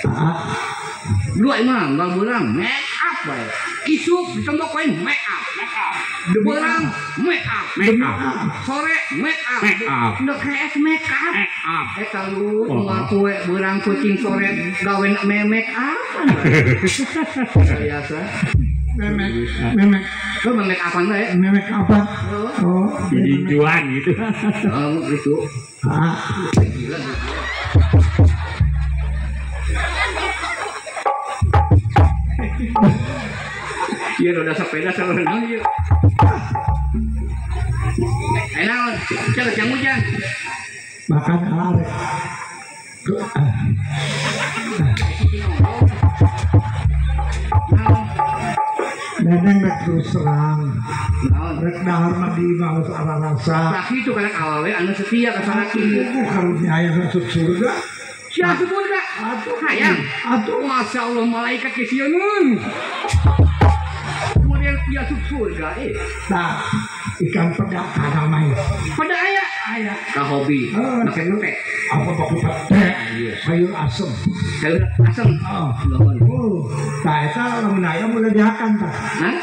Ah. Dua imam, bang bulang, make up bae. Isuk ditembok wae make up. Beurang make up. Sore make up. Ndek hees make up. Eta lu moal poe beurang kucing sore gawe make up. Biasa. Memek. Lu memek apa enggak ya? Memek apa? Oh, hijauan gitu. Oh, gitu. Ah. Gila. Iya, roda sepeda sama renang ieu. Ayo naon? Cek jang hujan. Makan arek. Neneng rek terus terang. Rek dahar mah di imah geus ararasa. Laki itu karek awewe anu setia ka salaki. Atuh karunya aya asup surga. Sia asup surga. Atuh hayang. Atuh Masya Allah malaikat ke sieun. Kemudian dia asup surga eh. Nah, ikan peda kana mah. Peda aya. Aya. Ka hobi. Make pete. Apa paku pete? Sayur asem. Sayur asem. Oh. Tah eta lamun aya mulai dihakan tah. Hah?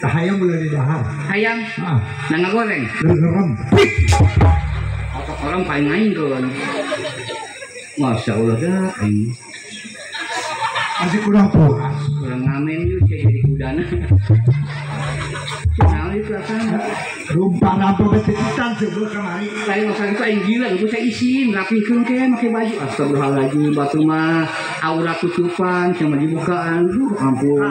Tah hayang mulai didahar. Hayang? Heeh. Nah ngagoreng. Gerem. Otak orang paling aing keun. Masya Allah dah aing. Masih kurang puas. Kurang ngamen yuk jadi kudana. Naon itu perasaan. Rumpah rampo betetitan sebelah kamari. Lain masa itu aing gila, gue saya isin rapikeun ke make baju. Astagfirullahaladzim, batu mah aura tutupan sama dibukaan. Duh, ampun.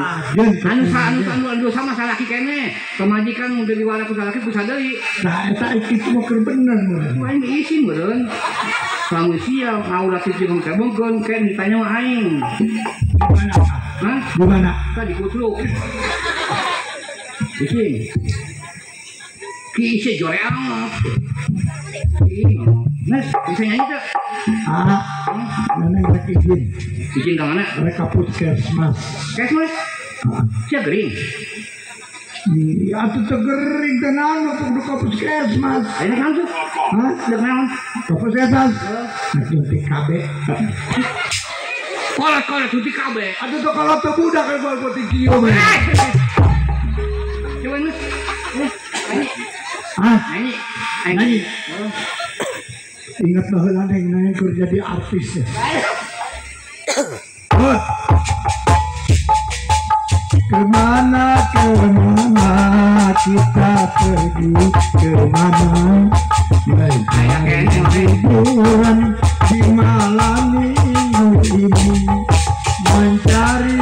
Anu sama salaki kene. Pemajikan mun deui wala ku salaki ku sadeui. Nah, eta kitu mah keur bener mun. Aing isin meureun. Lamun siap aura tutupan kabongkeun ke ditanya mah aing. Di mana? Hah? Di mana? Ka di kutruk. Isin. Ki isi jore amat. Nes, bisa nyanyi tak? Ah, neneng rek izin. Izin ke mana? Rek ka puskesmas. Puskesmas? Sia gering. Iya, atuh teu gering teh naon kudu ka puskesmas. Ayo naon tuh? Hah? Dek naon? Ka puskesmas. Rek nyuntik KB. Kolot-kolot suntik KB. Atuh teu kolot teu budak kan gua kieu mah. Coba Nes. Ah, nyanyi. Nyanyi. Ingat baheula neng neng keur jadi artis ya. Kemana kita pergi, kemana mencari hiburan di malam minggu ini, mencari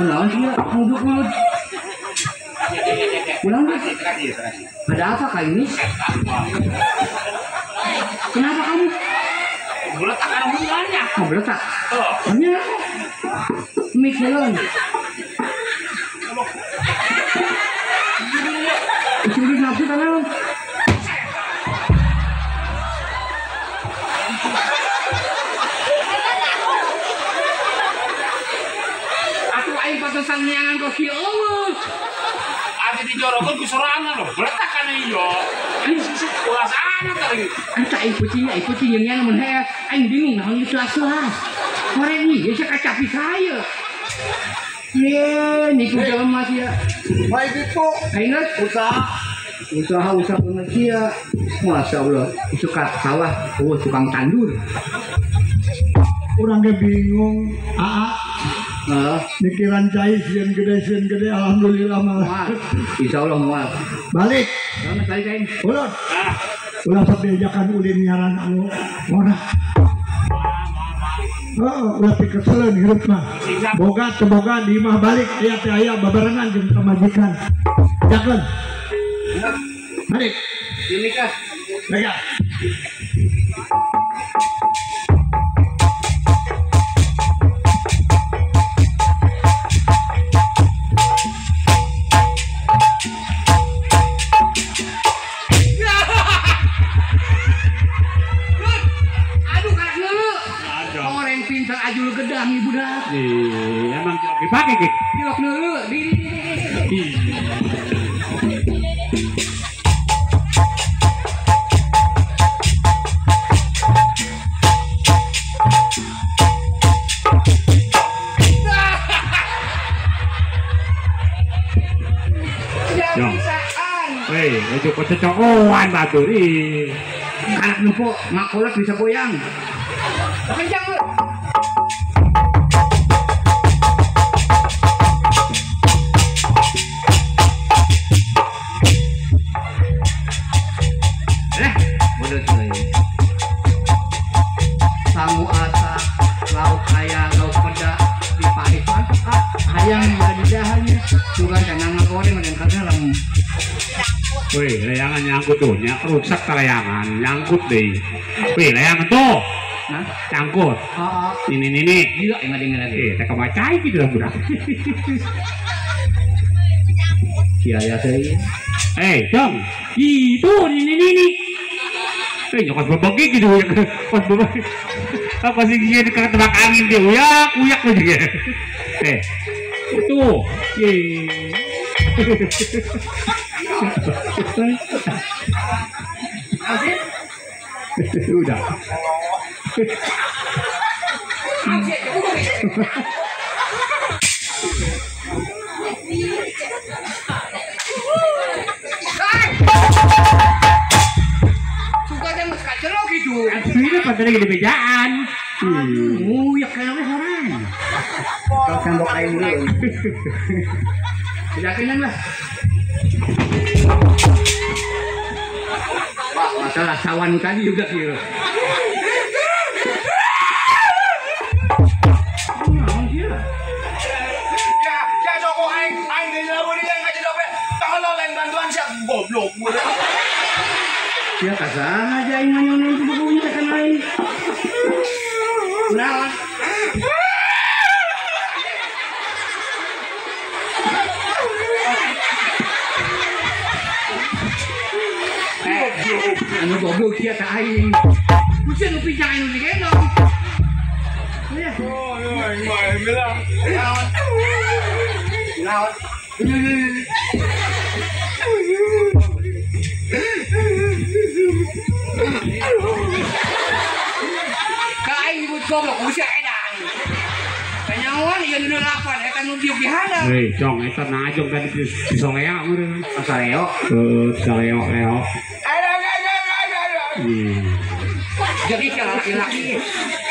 Ulang sih ya, mulut. Ulang deh. Ada apa kali ini? Kenapa kamu? Meletak ada hubungannya. Oh, meletak? Oh. Ini Mikiran. Isi nafsu kan? Atuh aing patosan neangan kok si eueuh. Ati dijorokeun ku sorangan lho, meletak kan ieu. Aing ulah sana tadi. Anta aing kucing yang nyan mun hees. Aing bingung naon ieu selas-selas. Koreng ieu sia kacapi saya. Ye, niku jelema sia. Baik itu. Aing usaha. Usaha bener sia. Masya Allah, suka sawah, oh tukang tandur. Urang ge bingung, aa. Mikiran cai sieun gede, alhamdulillah malah. Insya Allah moal. Balik. Balik aing. Ulun. Ulah sok diajakan ulin nyaran anu ngora. Heeh, ulah pikeseleun hirup mah. Boga teu boga di imah balik aya teh aya babarengan jeung pamajikan. Jakeun. Balik. Ini kah? Mega. Ajul gedang ibu dah. Ih, emang dipakai gitu. Cilok dulu, di. Hei, itu kecocokan batur ih. Anak numpuk makolak bisa goyang. Kencang lu. Bodoh cuy. Sangu asa, lauk kaya, lauk peda, dipahit mantap ah. Hayang jadi dahannya. Juga jangan ngagoreng dan karena lem. Wih, layangan nyangkut tuh, rusak layangan, nyangkut deh. Wih, layangan tuh, nah, nyangkut. Oh. Ini. Gila, yang ada lagi. Tak kebacai gitu lah budak. Iya ya saya. Dong, itu ini. Nyokot bebegi gitu, pas bebegi. Apa sih dia ketebak angin dia, uyak gitu. Itu, Udah. Suka yang kacelok gitu. Ini pada lagi di bejaan. Nguyak kayaknya orang. Kau sambok air dulu. Tidak kenyang lah. Wah, masalah sawan tadi juga kira. Ya, Joko aing aing di dia ngaji dope. Tolong lain bantuan siap goblok. Ya kasar aja aing nganyonin ku bukunya kan aing. Kunaon? Anu goblok sia ta aing. Kusia nu pincang aing nu digendong. Ya. Oh, aing mah bilang. Naon? Naon? Ka aing nyebut goblok kusia edan. Kanyawan ieu nu lapan eta nu diuk di handap. Hei, cong eta najong tadi disolea meureun. Soleo? Heeh, soleo leo. Jadi kalau laki-laki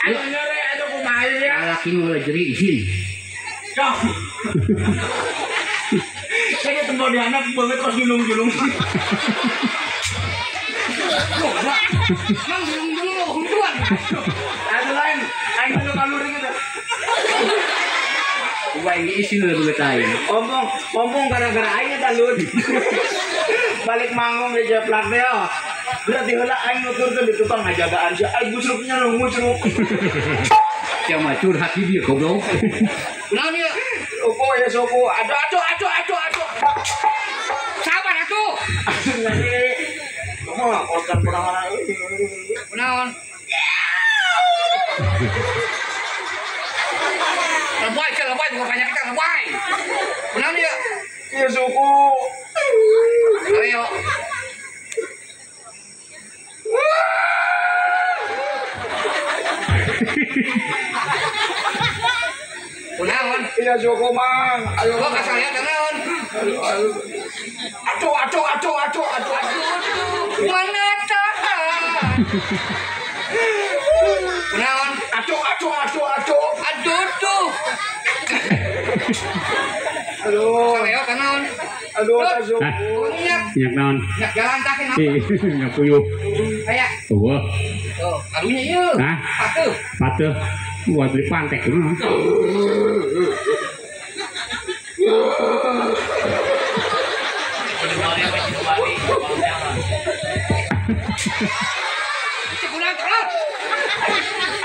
ayo nyore ayo kumaha ya. Laki nu jeri izin. Cong. Saya tempo di anak banget terus julung-julung. Mang julung-julung mau huntuan. Ada lain, aing nu kaluri gitu. Wah, ini izin udah begitu aing. Ngomong gara-gara aing eta lur. Balik manggung di jeplak teh. Berarti heula aing nuturkeun di tukang ngajagaan sia aing gusruknya nu ngusruk. Sia mah curhat di dieu goblok. Kunaon ieu? Opo ya sopo. Aduh aduh aduh aduh aduh. Sabar atuh. Aduh ngene. Kumaha kosan kunaon Kunaon? Lebay sia lebay bukan banyak kita lebay. Kunaon ieu? Ieu suku. Ayo. Kunaon? Iya Joko mang. Ayo gua kasih lihat kunaon. Aduh aduh aduh aduh aduh aduh. Mana tahan. Kunaon? Aduh aduh aduh aduh. Aduh tuh. Aduh. Ayo kunaon? Aduh Joko. Minyak. Minyak naon? Minyak jalan kaki naon? Minyak puyuh. Kayak. Tuh. Tuh, karunya ieu. Hah? Patuh. Patuh. Buat beli pantek kumaha.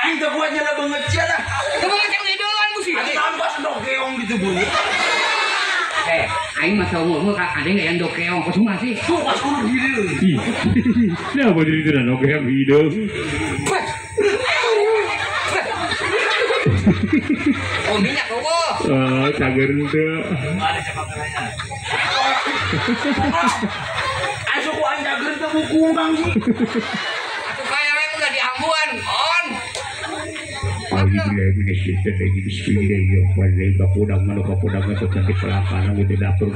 Aing teu kuat nyala banget sia lah. Teu banget yang hideungan musik. Aing tambah sendok keong di tubuh. Aing mah saumur ka ada yang dok keong kos mah sih. Tuh pas urut hideung. Nah, apa jadi itu dok keong hideung. Oh minyak eueuh. Cager henteu. Ada cakapannya. Asup ku aing cager teu buku Kang sih. Atuh kaya we udah diambuan, on. Di dapur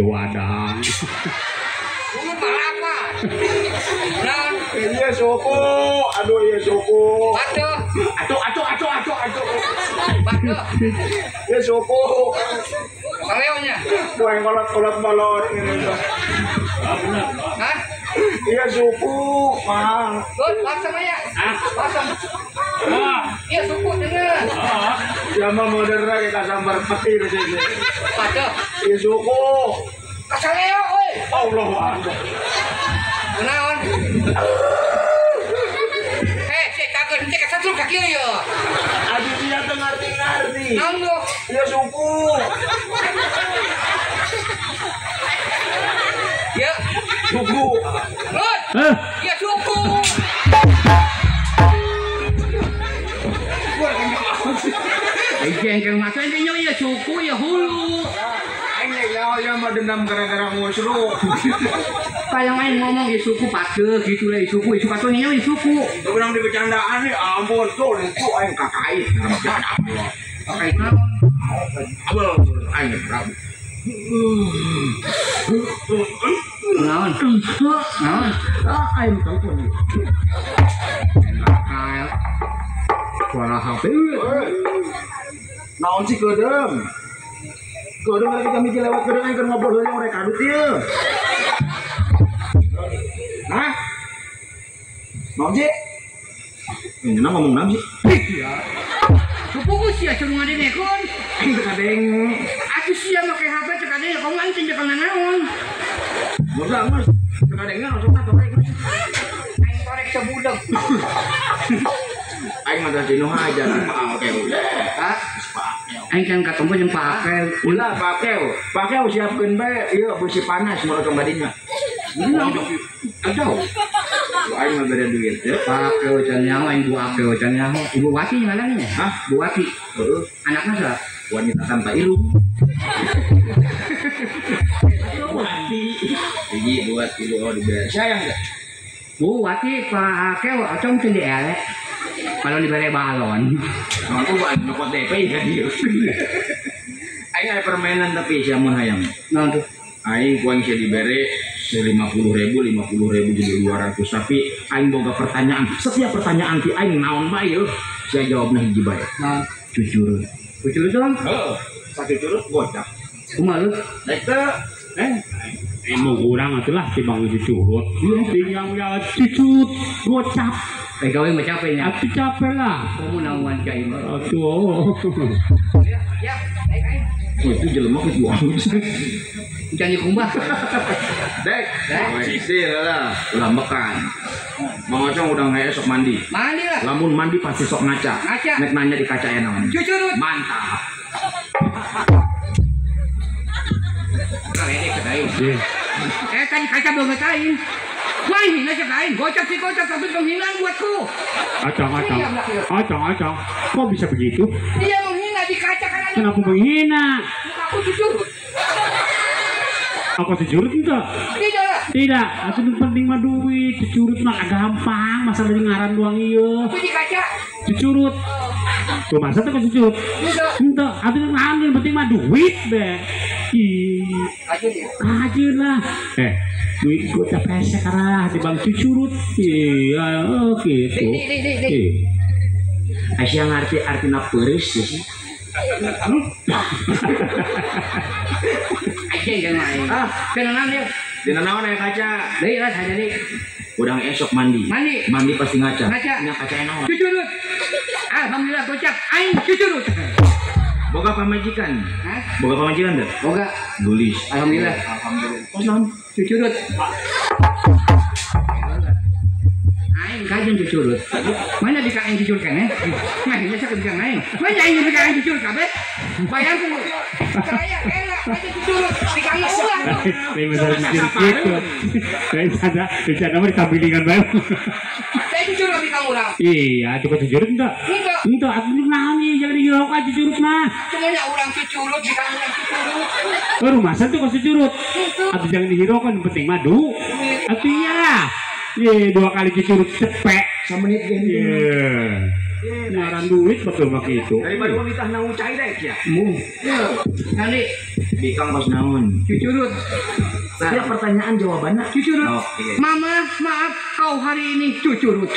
wadang. Iya soko, aduh iya soko. Aduh, aduh, aduh, aduh, aduh. Iya soko. Kaleonya. Wah, kolot-kolot bolot ini. Hah? Iya suku, Mang. Lur, pasang aja. Pasang. Iya suku dengar. Ya mah modern kita sambar petir sini. Paduh. Iya suku. Kasaleo euy. Allahu Akbar. Kunaon? Eh, kageun teh kasatru ka kieu ye. Adi dia teu ngarti-ngarti. Naon lu? Iya suku. Ya. Suku. Lur. Ya suku. Jengkel masa ini ya suku ya hulu. Ini ya mah dendam gara-gara ngusru. Kayak main ngomong ya suku pade gitu lah suku itu katanya ya suku. Urang di bercandaan nih ampun tuh itu aing kakait. Kakait naon? Abel aing Prabu. Naon? Naon? Ah aing telepon. Kakait. Suara HP. Naon sih keudem? Keudem lagi kami lewat keudem aing keur ngobrol heula mereka kadut ieu. Hah? Naon sih? Ini ngomong naon sih? Iya. Suku sia suruh ngadengekeun. Aing teu kadenge. Atuh sia make HP teu kadenge kamu aing teh jeung naon. Mudah geus. Teu kadenge langsung ka torek. Aing torek sebudeg. Aing mah tadi nu hajar Pak Akeu. Hah? Aing kan ketemu jeung Pak Akeu. Ulah Pak Akeu. Pak Akeu siapkeun bae ieu beusi panas mun otong badinya. Aduh. Aing mah bere duit teh. Pak Akeu can nyaho aing Bu Akeu can nyaho. Ibu Wati ngaranna nya? Hah? Bu Wati. Heeh. Anakna saha? Wanita tanpa ilmu. Wati. Hiji dua tilu oh dibere. Sayang teh. Bu Wati Pak Akeu acong teu dielek. Kalau dibere balon. Mampu aing nyokot DP ya dia. Aing aya permainan tapi sia mun hayang. Naon tuh? Aing ku aing sia dibere 50.000, 50.000 jadi 200 tapi aing boga pertanyaan. Setiap pertanyaan ti aing naon bae yeuh. Sia jawabna hiji bae. Naon? Jujur. Jujur dong. Heeh. Sacucurut gocap. Kumaha lu? Daek teu. Mau kurang atuh lah timbang cucurut. Tinggal ya cucut gocap. Eh gawe mah capek nya. Atuh capek lah. Kamu naungan ka ieu. Atuh. Ya, ya, naik aing. Oh, itu jelema geus buang. Jangan dikumbah. Dek, sih lah, ulah mekan. Mang Ocong udah nggak esok mandi. Mandi lah. Lamun mandi pasti sok ngaca. Ngaca. Nek nanya di kaca ya naon. Cucurut. Mantap. Eh kan kaca banget aing. Wah hina cek aing, gocap sih gocap tapi penghinaan buatku. Acong, acong. Acong, acong. Kok bisa begitu? Dia menghina di kaca kan ada. Kenapa menghina? Aku jujur. Aku jujur enggak? Tidak lah. Tidak, aku yang penting mah duit, cucurut mah gampang, masalah di ngaran doang ieu. Itu di kaca. Cucurut. Tuh masa tuh cucurut. Tidak. Enggak, aku yang penting mah duit deh. Ih. Kajun lah. Eh, duit gua capek sekarang di bang cucurut. Iya, oh gitu. Nih. Aisyah ngerti artinya peris sih. Aja jangan main. Ah, kenalan ya. Dina naon aya kaca? Deui lah saja deui. Urang esok mandi. Mandi. Mandi pasti ngaca. Ngaca. Nya kaca naon? Cucurut. Alhamdulillah gocap aing cucurut. Boga pamajikan. Hah? Boga pamajikan teh? Boga. Gulis. Alhamdulillah. Alhamdulillah. Kos naon? Cucurut. Aing kajen cucurut. Mana di aing cucur keneh? Nah, ini sakit kang aing. Mana aing di aing cucur kabeh? Bayangkeun. Saya enak aja cucurut di kang ulah. Lain besar cucurut gitu. Lain ada bercanda mah ditambilingan bae. Saya cucurut di kang urang. Iya, cukup cucurut enggak? Enggak. Enggak, atuh naon ieu jangan digirok aja cucurut mah. Cuma nya urang cucurut di kang urang cucurut. Oh, rumah tuh kok cucurut. Atuh jangan dihiraukan, penting mah du. Atuh iya. Ye, dua kali cucurut cepek. Samenit gini. Iya. Ngabelaan duit betul mah kitu. Daripada wanita naung cai daek ya. Mung. Kali bikang kos naon? Cucurut. Setiap pertanyaan jawabannya cucurut. Oh, iya. Mama, maaf kau hari ini cucurut.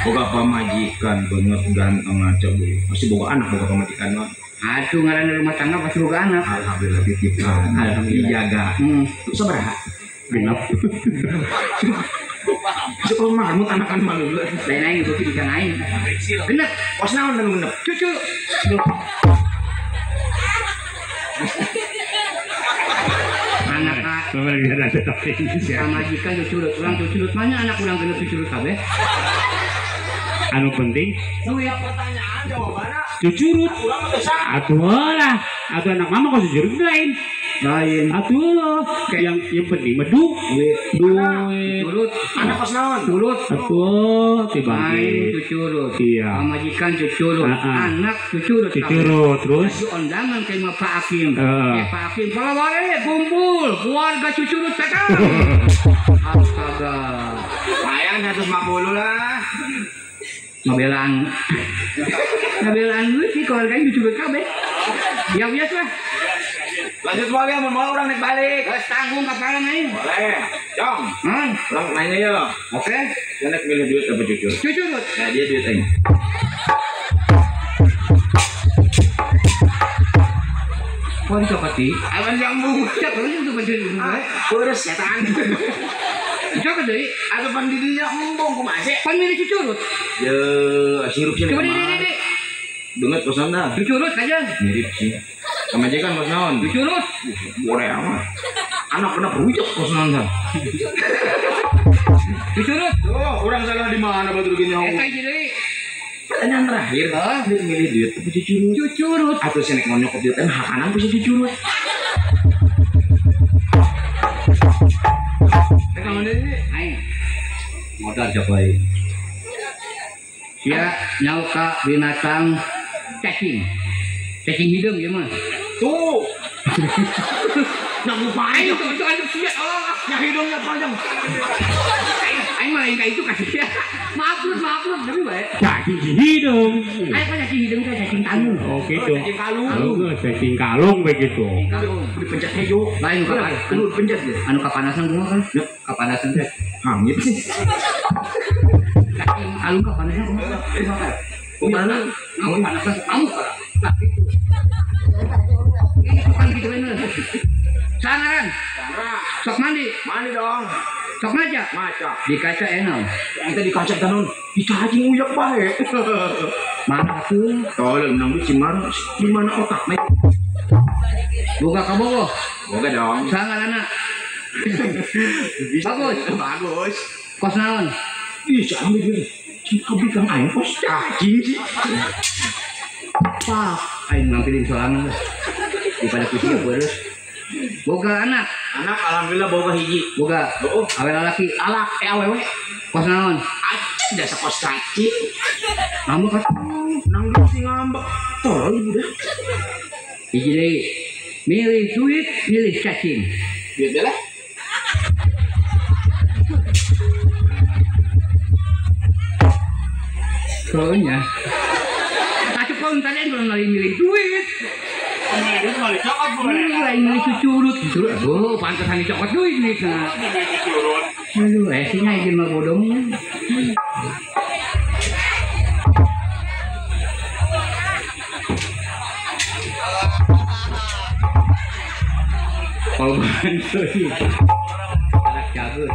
Boga pamajikan banget ganteng aja bu. Pasti boga anak boga pamajikan mah. Aduh ngaran rumah tangga pasti boga anak. Alhamdulillah titipan. Alhamdulillah dijaga. Sabaraha? Genap. Cukup marmut anakan malu. Lain aing beuki bisa aing. Genep. Kos naon anu genep? Cucu. Anak pamajikan cucurut, urang cucurut mana anak urang genep cucurut kabeh. Anu penting duit. Pertanyaan jawabanna cucurut. Atuh lah, atuh anak mama kok cucurut lain. Lain. Atuh yang penting mah duit. Duit. Curut. Anak kos naon? Curut. Atuh tiba aing cucurut. Iya. Pamajikan cucurut, anak cucurut. Cucurut terus undangan ke imah Pak Hakim. Pak Hakim balaware kumpul keluarga cucurut datang. Astaga. Lumayan 150 lah. Ngabelaan. Ngabelaan duit sih keluarganya cucurut kabeh. Ya biasa lah. Lanjut boleh, mau mau orang naik balik. Geus tanggung kapalan aing. Boleh. Jong. Orang nanya ya lo. Oke. Dia naik milih duit apa cucur? Cucurut. Nah, dia duit aing. Kok dicokoti? Awan jambung. Cok, lu itu pencuri gue. Kurus setan. Cok deui. Atuh pan didinya embung kumaha sih? Pan milih cucurut. Ye, sirup sih. Coba di. Banget kosan dah. Cucurut aja. Mirip sih. Pamajikan kos naon? Cucurut. Boleh amat. Anak kena rujak kos naon dah. Cucurut. Oh, orang salah di mana batur gini. Eta hiji deui. Pertanyaan terakhir, milih duit apa cucurut? Cucurut. Atau sih nek mau nyokot duit kan hakanan bisa cucurut. Kamu ini? Aing. Modal jok wae. Sia nyauka binatang cacing. Cacing hidung ya mah. Tuh. Nah, lupa aing itu anu sia. Oh, yang hidungnya panjang. Aing mah lain ka itu kasih sia. Maaf lu, tapi bae. Cacing hidung. Aing kan cacing hidung teh cacing kalung. Oh gitu. Cacing kalung. Cacing kalung begitu. Kalung. Dipencet hejo. Lain kudu dipencet ge. Anu kapanasan kumaha kan? Kapanasan teh. Hangit sih. Cacing kalung kapanasan kumaha? Kumaha? Kapanasan kamu para. Nah, gitu. Ini bukan gitu bener. Sangaran. Sok mandi. Mandi dong. Sok maca. Maca. Di kaca enak. Yang tadi kaca tanon. Di cacing uyak bae. Mana tuh? Tolong menang duit cimar. Di mana otak? Boga kabogoh. Boga dong. Sangaran anak. Bagus. Bagus. Kos naon? Ih, jangan dia. Cik kang aing kos cacing sih. Pak, aing ngambilin sorangan. Daripada kucing boros. Boga anak. Anak alhamdulillah boga hiji. Boga. Oh, awe lalaki. Alak awewe. Kos naon? Acing dasa kos cacing. Ngambek kan? Nang duit sih ngambek. Tolol ibu dah. Hiji deui. Milih duit, milih cacing. Duit bela. Soalnya. Atuh kau tadi kalau milih duit. Lain milih cucurut, cucurut. Oh, pantesan dicokot duit nih. Aduh, sih nyain mah bodong. Kalau bantu sih, anak jago.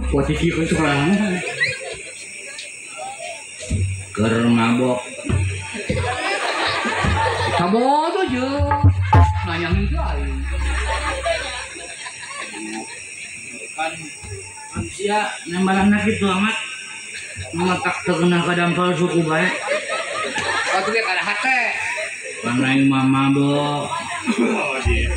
Posisi itu orang keur mabok. Sabodo je. Nanya itu aing. Kan manusia nembalan kitu amat. Matak terkena kadampal suku bae. Oh tuh kada hate. Pan aing mah mabok. Oh iya.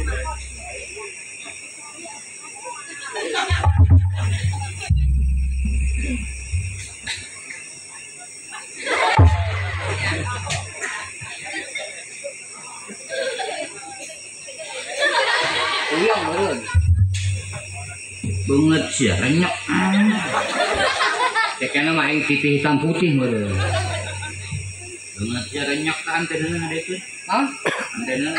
meureun. Banget sih, renyek. Cekena mah aing TV hitam putih meureun. Banget sih renyek ka antena ada itu. Hah? Antena.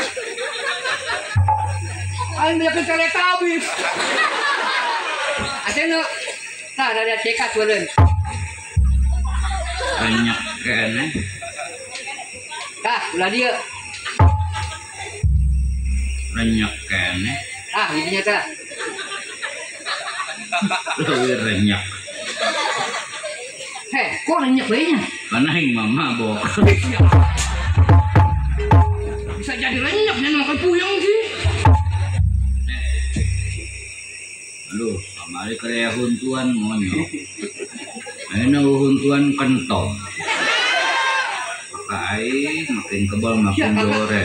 Aing banyak Teletubbies. Antena. Tah ada cekat meureun. Renyek kene. Tah, ulah dieu. Renyek kene. Tah, didinya tah. Leuwih renyek. Heh, kok renyek bae nya? Karena aing mah mabok. Bisa jadi renyek nya makan puyeng sih. Aduh, kamari karya huntuan monyok. Ayeuna huntuan kentong. Maka aing makin kebal makin gore.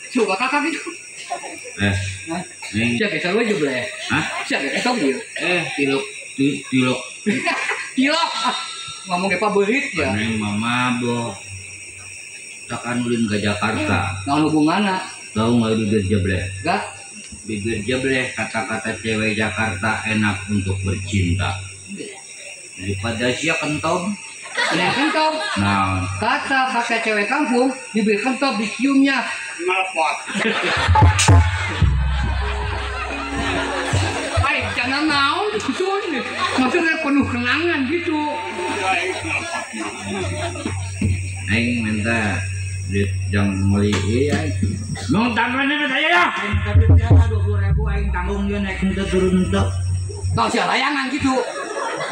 Suka kakak gitu. Nih. Sia geser we jebleh. Hah? Sia geser ieu. Tilok tilok. Tilok. Ngomong ge paberit ya. Aing mah mabok. Takan ulin ke Jakarta. Naon hubunganna? Tahu nggak bibir jebleh? Enggak. Bibir jebleh kata-kata cewek Jakarta enak untuk bercinta. Daripada sia kentong. Nah, kentong. Nah, kata kakek cewek kampung, bibir kentong diciumnya melepot. Ay, jangan naon gitu. Maksudnya penuh kenangan gitu. Aing minta duit jang meuli ieu aing. Mong tanggungan duit saya ya. Aing minta duit 20.000 aing tanggung ieu naik henteu turun henteu. Tong sia layangan gitu.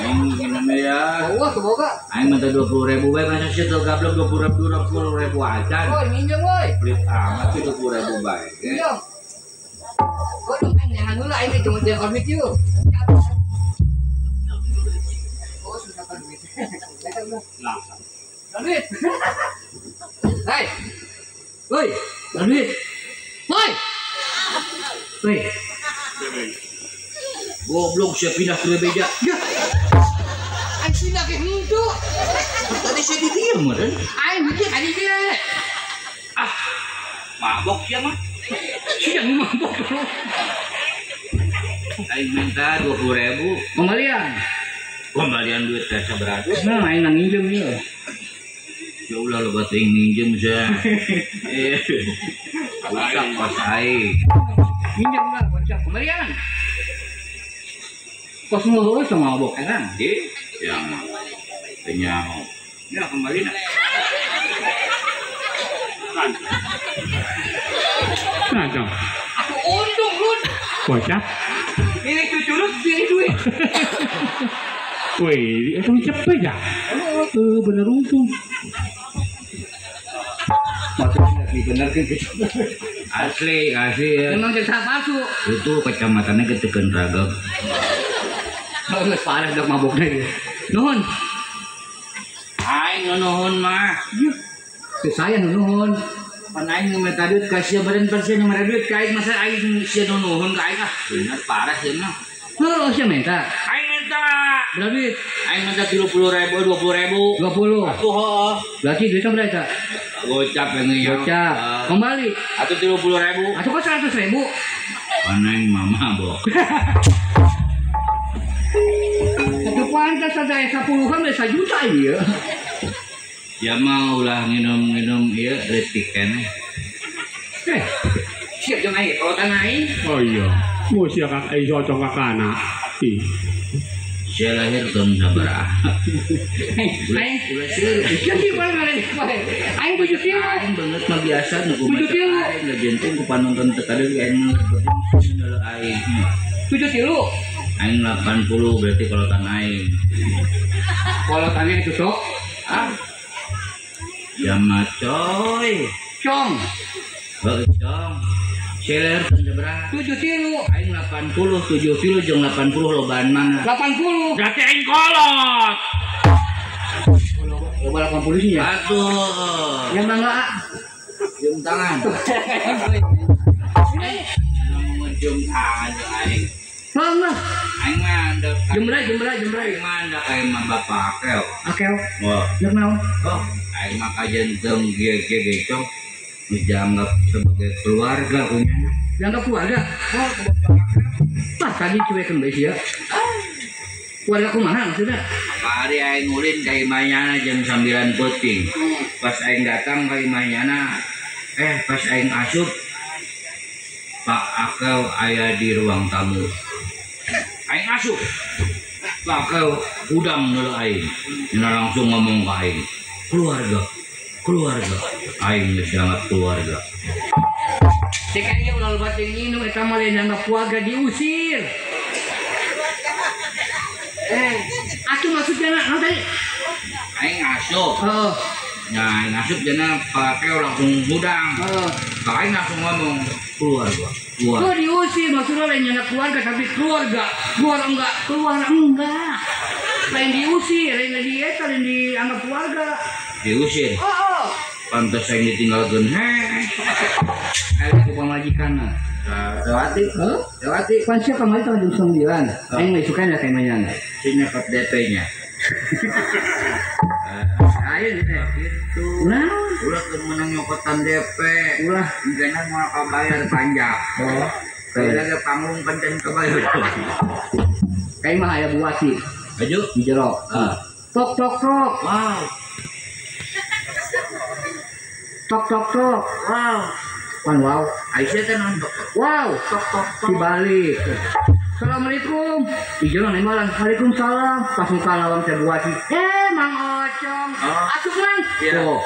Aing ngene ya. Wah, keboga. Aing minta 20.000 bae masa sih teu gablok 20.000 acan. Woi, minjem woi. Pelit amat sih 20.000 bae. Minjem. Kok aing jangan heula aing teh cuma jeung duit ieu. Oh, sudah kan duit. Duit. Hei. Woi, duit. Woi. Woi. Goblok saya pindah ke beja. Ya. Aing pindah ke henteu. Tadi saya didieu meureun. Aing mikir tadi dia. Ah. Mabok sia mah. Sia nu mabok. Aing minta 20.000. Kembalian. Kembalian duit teh sabaraha? Nah, aing nginjem ieu. Ya ulah loba teuing minjem sia. Rusak pas aing. Minjem lah, bocah kembalian. Kos ngeureus sama mabok edan. Ih, ya mah. Teu nyaho. Ya kembali na. Nah, dong. Aku untung lu. Bocah. Ini cucurut pilih duit. Wih, itu cepet ya? Bener untung. Maksudnya dibenarkan gitu. Asli, asli ya. Memang cerita palsu. Itu kecamatannya ketekan ragam. Kalau parah dok maboknya. Nuhun. Aing nuhun mah. Saya nuhun. Pan aing nu minta duit ka sia beureun pan sia nu mere duit ka aing masa aing sia nuhun ka aing ah. Bener parah sia mah. Heuh sia minta. Aing minta. Berapa duit? Aing minta 30.000, 20.000. 20. Atuh heuh. Berarti duitnya berapa eta? Gocap yang ngenyok. Gocap. Kembali. Atuh 30.000. Atuh kok 100.000? Pan aing mah mabok. Atuh pantas ada 10-an bisa juta ieu. Ya mah ulah nginum-nginum ieu leutik keneh. Siap jeung aing kalau tanah aing. Oh iya. Mau sia kak aing cocok ka kana. Ih. Sia lahir tahun sabaraha? Aing ulah sieun. Sia sih bae aing 7 kilo. Aing beungeut mah biasa nu 7 kilo. Aing ngajenteng ku panonton teu kadeung aing mah aing. 7 kilo. Aing 80 berarti kalau tanah aing. Kalau tanah itu sok. Ah. Ya mah coy. Cong. Heuh cong. Seler sabaraha? 7 kilo. Aing 80, 7 kilo jeung 80 lobaan mana? 80. Berarti aing kolot. Loba 80 sih ya. Atuh. Ya mangga. Cium tangan. Cium tangan aing. Mangga. Aing mah ndek. Jemray jemray jemray. Aing mah ndek aing mah bapak akel. Akel. Wah. Ndek naon? Oh, aing mah kajenteung kieu-kieu gecong. Dianggap sebagai keluarga punya. Dianggap keluarga? Oh, bapak akel. Tah tadi cuekeun bae sia. Warga kumaha maksudna? Kamari aing ulin ka imahnyana jam 9 peuting. Pas aing datang ka imahnyana, pas aing asup Pak Akew aya di ruang tamu. Aing asup. Pak Akew udang neuleuh aing. Nya langsung ngomong ka aing. Keluarga, keluarga. Aing geus dianggap keluarga. Cek aing ulah loba teuing nginum eta mah lain dianggap keluarga diusir. Atuh maksudnya naon tadi? Aing asup. Heeh. Nah, aing asup jana Pak Akew langsung hudang. Heeh. Aing langsung ngomong keluarga. Keluarga. Oh, diusir maksudnya lain nyana keluarga tapi keluarga. Keluar enggak? Keluar enggak. Lain diusir, lain di eta, lain dianggap keluarga. Diusir. Heeh. Pantes aing ditinggalkeun heh. Aing ku pamajikanna. Lewati, Heuh? lewati. Pan sia kamari teh jam 9. Aing mah isukan ya ka imahnyana. Si nyekot DP-nya. Ayo teh. Gitu. Nah, ulah keur meunang nyokotan DP. Ulah engkeuna moal kabayar panjang. Oh. Kayak lagi panggung pencen kebayar. Kayak mah aya buati. Aju di jero. Heeh. Tok tok tok. Wow. Tok tok tok. Wow. Pan wow. Aisyah teh naon tok. Wow. Tok tok tok. Dibalik. Assalamualaikum. Di jero nembalan. Waalaikumsalam. Pas muka lawang teh buati. Mang Ocong. Oh. Asup mang. Iya. Oh.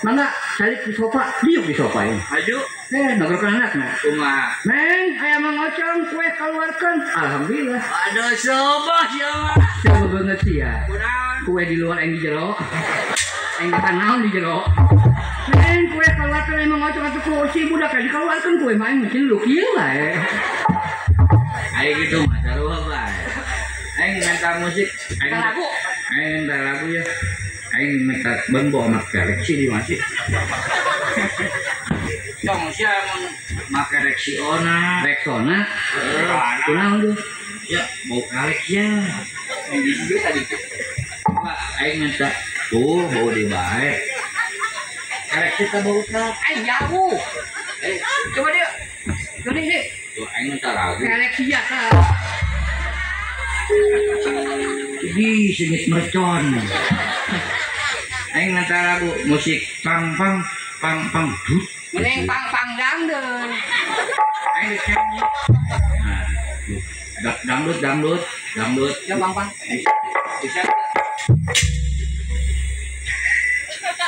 Mangga calik di sofa, diuk di sofa ini. Aju. Nagorkan anakna. Kumaha? Neng, aya Mang Ocong kue keluarkan. Alhamdulillah. Aduh, sobah sia mah. Siapa banget sia. Kunaon? Kue di luar aing di jero. Aing makan naon di jero. Neng, kue keluarkan aing Mang Ocong atuh ku si budak ka dikeluarkan kue mah aing mungkin lu kieu bae. Aing gitu mah sarua bae. Aing minta musik, aing lagu. Aing minta lagu ya. Aing minta bambu sama koleksi di masih. Tong sia mun make Rexona. Rexona? Kunaon tuh? Ya, bau kalek ya. Di tadi. Pak, aing minta tuh bau di bae. Kalek kita bau tak? Aing jauh. Coba dia. Coba dia. Tuh aing minta lagu. Kalek sia ka. Di sengit mercon. Aing minta lagu musik pang pang pang pang dut. Mending pang pang dangdut. Aing geus nyanyi. Nah, dangdut dangdut dangdut. Ya pang pang. Bisa.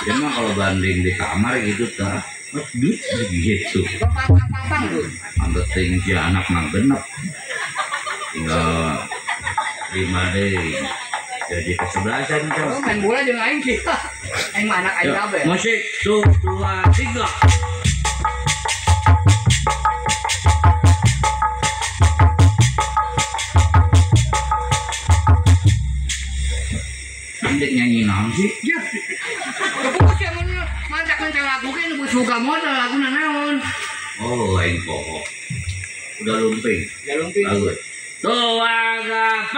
Ya mah kalau banding di kamar gitu tah. Dut gitu. Pang pang pang pang dut. Angget ting si anak mah genep. Tinggal 5 deh. Jadi kesebelasan kan. Oh, main bola jeung aing sih. Aing mah anak aing kabeh. Musik 1 2 3. Indek nyanyi naon sih? Ya. Keputus ya mun mantak minta lagu ge nu suka modal laguna naon. Oh, aing poho. Udah lumping. Udah lumping. Bagus. 2 4.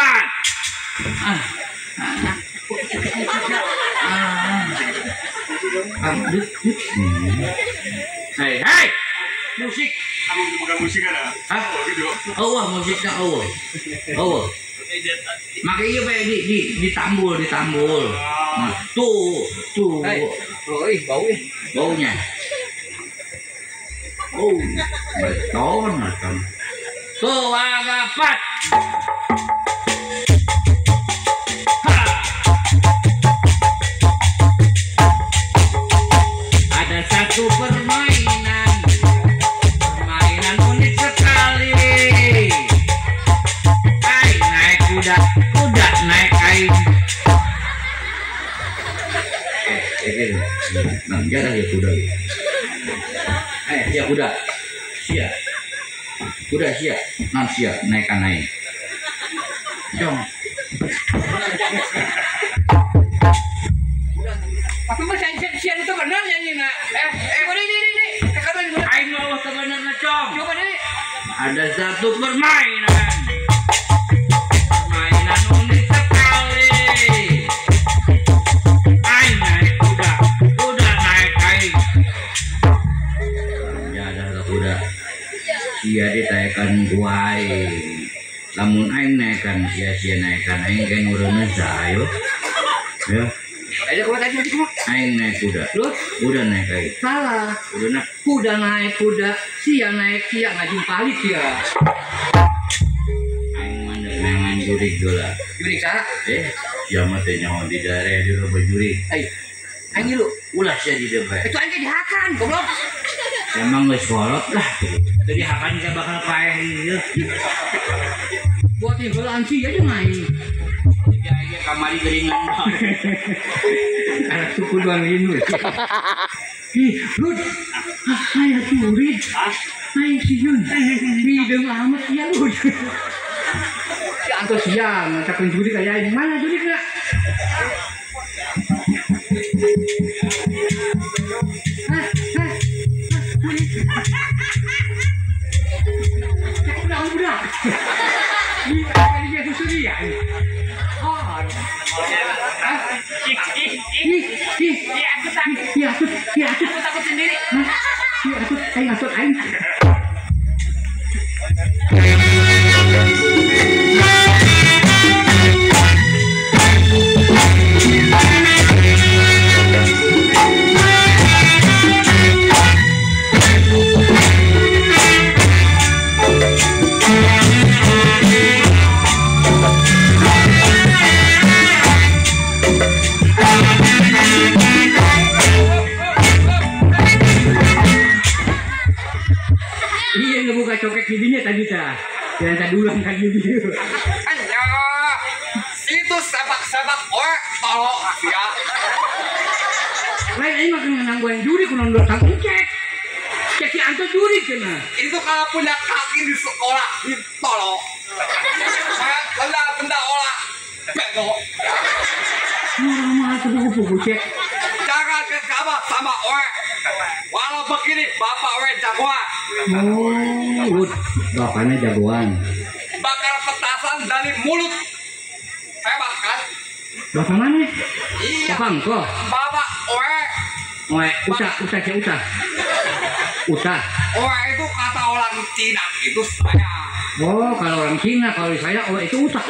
Hei, hei, musik. Bukan musik kan? Hah? Oh, wah, musiknya oh, oh. Makanya bae di ditambul, ditambul. Nah, tuh, tuh. Hei, oh, ih, bau ih. Baunya. Oh, beton, beton. 2 4. Ada satu permainan, permainan unik sekali. Aing naik kuda, kuda naik aing. Nah, jarang ya kuda. Ya kuda, sia, kuda sia, non sia naik aing. Dong. Tapi mah sia itu benar nyanyi nak. Coba ini. Aing mau sebenarnya cong. Coba deh. Ada satu permainan. Permainan unik sekali. Aing naik kuda, kuda naik aing. Ya ada kuda. Sia ditaekan ku aing. Lamun aing naekan sia-sia naekan aing kayak ngureuna sayo. Ya. Ayo kuda tadi kumaha? Aing naik kuda. Terus kuda naik aing. Salah. Kuda kuda naik kuda, sia naik sia ngajumpalit sia. Aing mah neangan jurig heula. Jurig saha? Sia mah teh nyaho di daerah di loba jurig. Aing ngilu. Ulah sia di deui. Itu aing dihakan goblok. Emang geus kolot lah. Jadi hakan sia bakal paeh ieu. Buat heulaan sia jeung aing. Jadi aing kamari geuringan. Anak suku doang rindu. Ih, Rud. Aya jurig. Aing sieun. Hideung amat sia Rud. Si antos sia ngacakeun jurig aya aing. Mana jurigna? Hah, hah. Udah. Ini kali dia susu dia. Oh. Ih, aku takut. Ya, aku takut sendiri. Ya, aku aing asut aing. Cokek giginya tadi ta. Jangan tadi ulang kaki gitu. Anya, itu sepak-sepak oe tolong sia. Lain aing mah nangguan juri kunon datang cek. Cek si Anto juri cenah. Itu kalau punya kaki di sekolah ditolong. Saya benda olah. Bego. Mah kupu-kupu cek. Jangan gegabah sama oe. Walau begini bapak oe jagoan. Oh, bapaknya jagoan. Bakar petasan dari mulut. Hebat kan? Bapak mana? Iya. Bapak engko. Bapak oe. Oe, usah, usah, cek usah. Usah. Oe itu kata orang Cina, itu saya. Oh, kalau orang Cina, kalau saya oe itu usah.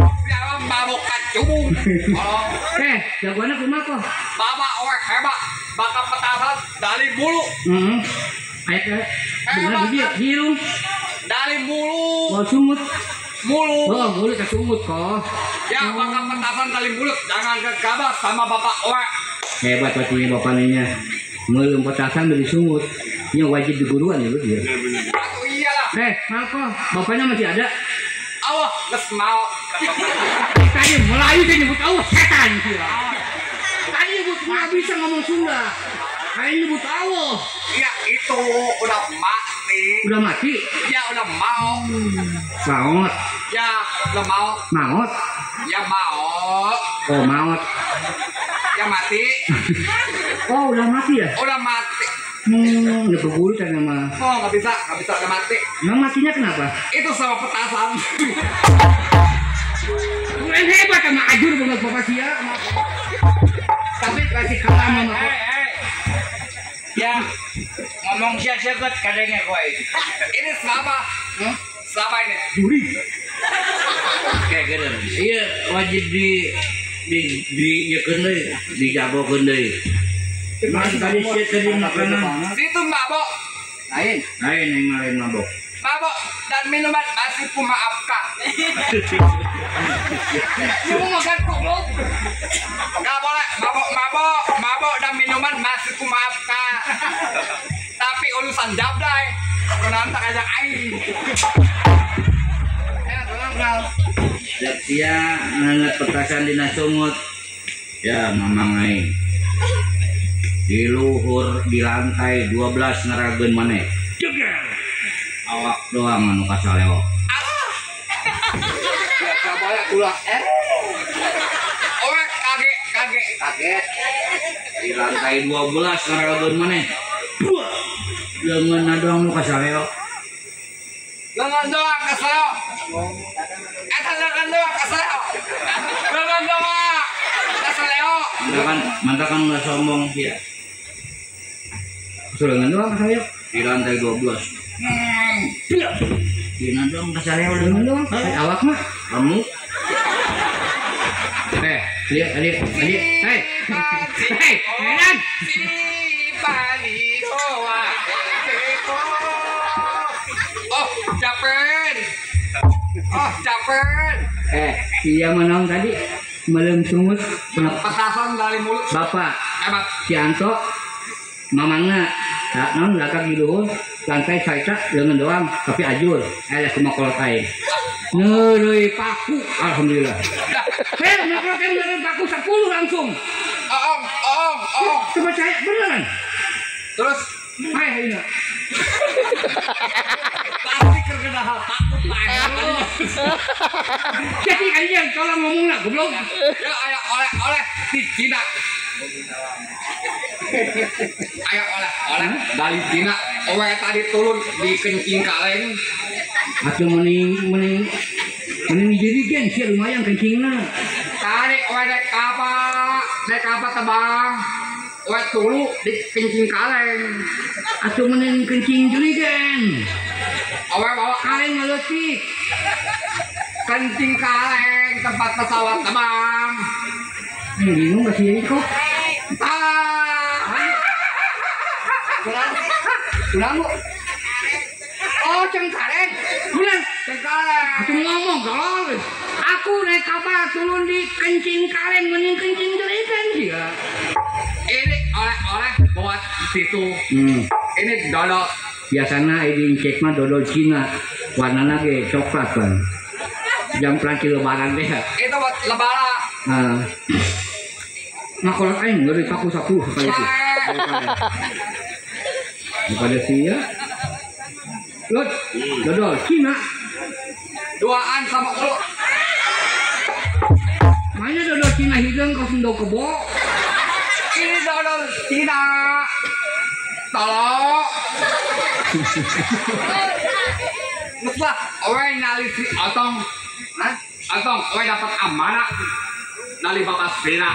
Siapa mabok kacung? Oh. Jagoannya kumaha kok? Bapak oe hebat. Bakar petasan dari mulut. Ayo, bener dia, hiung. Dari mulut. Oh, sungut. Mulut. Oh, mulut ke sungut kok. Ya, bakar petasan dari mulut. Jangan gegabah sama bapak oe. Hebat pastinya bapaknya. Melum petasan dari sungut. Ini wajib diguruan ya, dia. Atuh iyalah. Maaf kok, bapaknya masih ada. Allah, geus mau. Tadi Melayu dia nyebut Allah setan dia. Tadi nyebut nggak bisa ngomong Sunda. Kayak nyebut Allah. Ya itu udah mati. Udah mati? Ya udah mau. Maut. Ya udah mau. Maut. Ya maut. Oh maut. Ya mati. Oh udah mati ya? Udah mati. Udah keburu kan sama. Oh nggak bisa udah mati. Emang matinya kenapa? Itu sama petasan. Kurang hebat sama ajur banget bapak sia. Tapi kasih kalah sama. Ya, ngomong sia-sia kot kadangnya kowe. Ini siapa? Siapa ini? Juri. Kayak gitu. Iya, wajib di nyekeun deui, dijagokeun deui. Mas tadi sia tadi makanan. Situ mabok. Lain, lain yang lain mabok. Mabok dan minuman masih ku maafkan. Lu mau makan goblok. Enggak boleh mabok, mabok dan minuman masih ku maafkan. Tapi urusan jablay, kenapa tak ajak aing. Sia nganget petasan dina sungut. Ya mamang aing. Di luhur di lantai 12 ngerageun maneh. Jeger. Awak doang anu kasaleo. Ah. Biasa bae ulah Owe kaget kaget. Di lantai 12 ngerageun maneh. Leungeunna doang nu kasaleo. Leungeun doang kasaleo. Eta leungeun doang kasaleo. Leungeun doang kasaleo. Mantakan nggak sombong sia. Leungeun doang kasaleo. Di lantai 12. Dina dong kasareo dong. Awak mah kamu. Lihat, lihat, lihat. Hei. Hei, heran. Oh, capek. Oh, capek. Iya menang tadi melem sungut petasan dari mulut. Bapak. Hebat. Si Anto mamangna non lakak di luhur lantai saita lengan doang tapi ajur. Kumakolot aing. Neureuy paku alhamdulillah. Makolot aing neureuy paku 10 langsung. Oh. Coba saya beneran. Terus hai ayeuna. Pasti kerja hal takut pak. Jadi kalian tolong ngomong lah goblok. Ya ayo oleh-oleh di Cina. Ayo oleh-oleh dari Cina. Owe tadi turun di kencing kaleng. Atau mending mending mending jadi gen sih lumayan kencingna. Tadi owe dek apa tebang. Owe tulu di kencing kaleng. Atau mending kencing jeligen. Owe bawa kaleng ngeletik. Kencing kaleng tempat pesawat tebang. Bingung gak sih kok? Ah. Kurang bu. Oh cengkareng, kurang. Cengkareng. Aku ngomong tolol. Aku naik kapal turun di kencing kaleng mending kencing jeligen sih ya. Ini oleh-oleh buat situ. Ini dodol. Biasanya ini cek mah dodol Cina. Warnanya kayak coklat kan. Jam peranci lebaran deh. Itu buat lebaran. Nah kalau aing ngeri paku sapu sekali itu. Daripada sia. Lot, dodol Cina. Duaan sama ulo. Mana dodol Cina hidung kau sendok kebo. Ini dodol Cina. Tolong. Muslah, owe nyali si Otong. Hah? Otong, owe dapat amanah. Nali bapak Sina.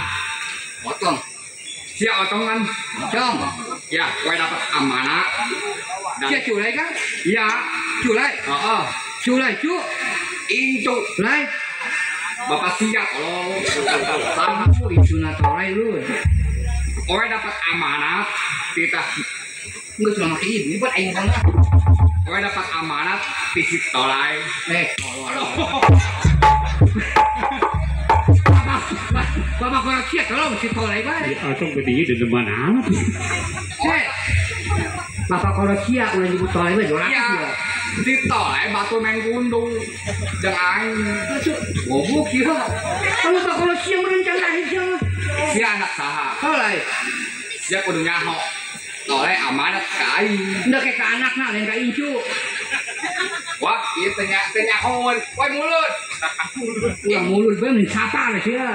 Otong. Si Otong kan? Otong. Ya, owe dapat amanah. Sia culai kan? Iya, culai. Heeh. Culai cu. Incu. Lai. Bapak sia tolong. Kamu incuna tolai lu. Owe dapat amanah. Kita enggak sudah makin ini buat aing banget. Owe dapat amanat fisik tolai. Tolong. Bapak korek sia tolong si tolai bae. Otong berdiri di depan amat. Bapak korek sia ulah nyebut tolai bae jorang sia. Si tolai batu main gundu. Jeung aing. Goblok sia. Kalau bapak korek sia merencana sia. Sia anak saha? Tolai. Sia kudu nyaho. Tolai amanat ka aing. Enggak kayak ke anakna lain ka incu. Wah, ieu teh nyahoeun. Woi mulut. Ulah mulut bae mun sapa lah sia.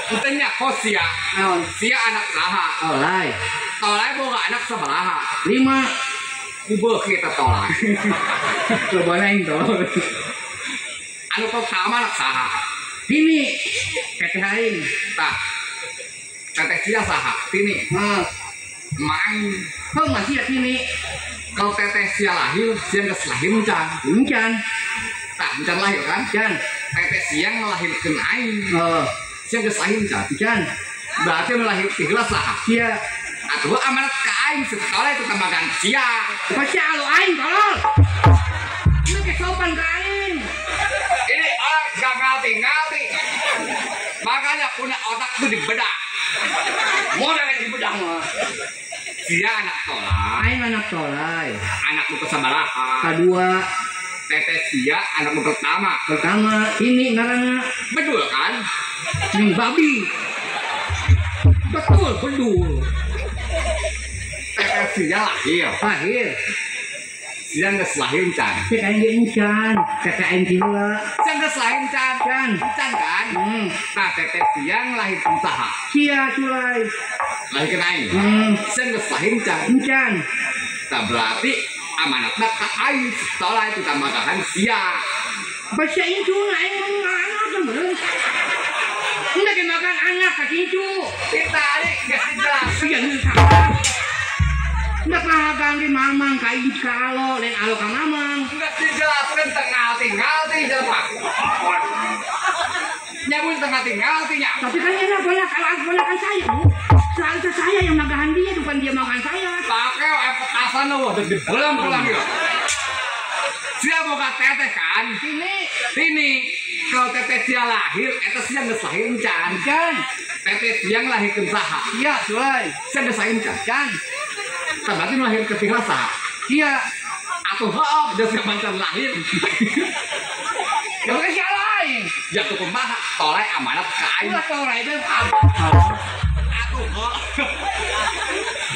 Teu nyaho sia. Naon? Sia anak saha? Tolai. Tolai boga anak sabaraha? 5. Kubeuh kita tolai. Coba aing tolol. Anu pertama anak saha? Tini. Teteh aing. Tah. Teteh sia saha? Tini. Heeh. Main. Kau masih ya Tini. Kalau teteh sia lahir, sia geus lahir encan. Encan. Tah, encan lahir kan? Encan. Teteh sia ngelahirkeun aing. Heeh. Sia geus lahir encan. Encan. Berarti nu lahir ti heula saha? Sia. Atuh amanat ka aing sekolah itu tambahan sia. Pasti alu aing tolol. Ini ke sopan ka aing. Ini orang gak ngerti-ngerti. Makanya punya otak tuh dibedah. Modal yang dibedah mah. Sia anak tolai. Aing anak tolai. Anak nu kesabaraha? Kadua. Teteh sia anak nu pertama. Pertama ini ngaranna. Betul kan? Ning babi. Betul, bedul. Teteh sia lahir. Lahir. Sia geus lahir encan. Cek aing ge encan, teteh aing ti heula. Sia geus lahir encan. Encan. Encan kan? Tah teteh sia ngelahirkeun saha? Sia culai. Lahirkeun aing. Sia geus lahir encan. Encan. Tah berarti amanatna ka aing tolai itu tambahan sia. Basa incu aing anak meureun. Enggak makan anak ka incu. Kita ari geus dijelasin. Sia nu salah. Enggak Magahan di mamang ka ka alo, lain alo ka mamang. Geus dijelaskeun teu ngalti-ngalti jelema. Nyabun teu ngalti-ngalti nya. Tapi kan enak ponakan saya, Bu. Seharusnya saya yang magahan dia, bukan dia magahan saya. Pakai petasan lo, dibelam pulang ya. Sia boga teteh kan? Sini. Sini. Kalau teteh sia lahir, eta sia geus lahir encan. Encan. Teteh sia nglahirkeun saha? Iya, sulai. Sia geus lahir encan. Can. Tah berarti nglahirkeun pihak saha? Iya. Atuh heuh, geus mancan lahir. Ya bukan sia lain. Ya tuh kumaha? Toleh amanat ka aing. Ulah toleh teh. Atuh heuh.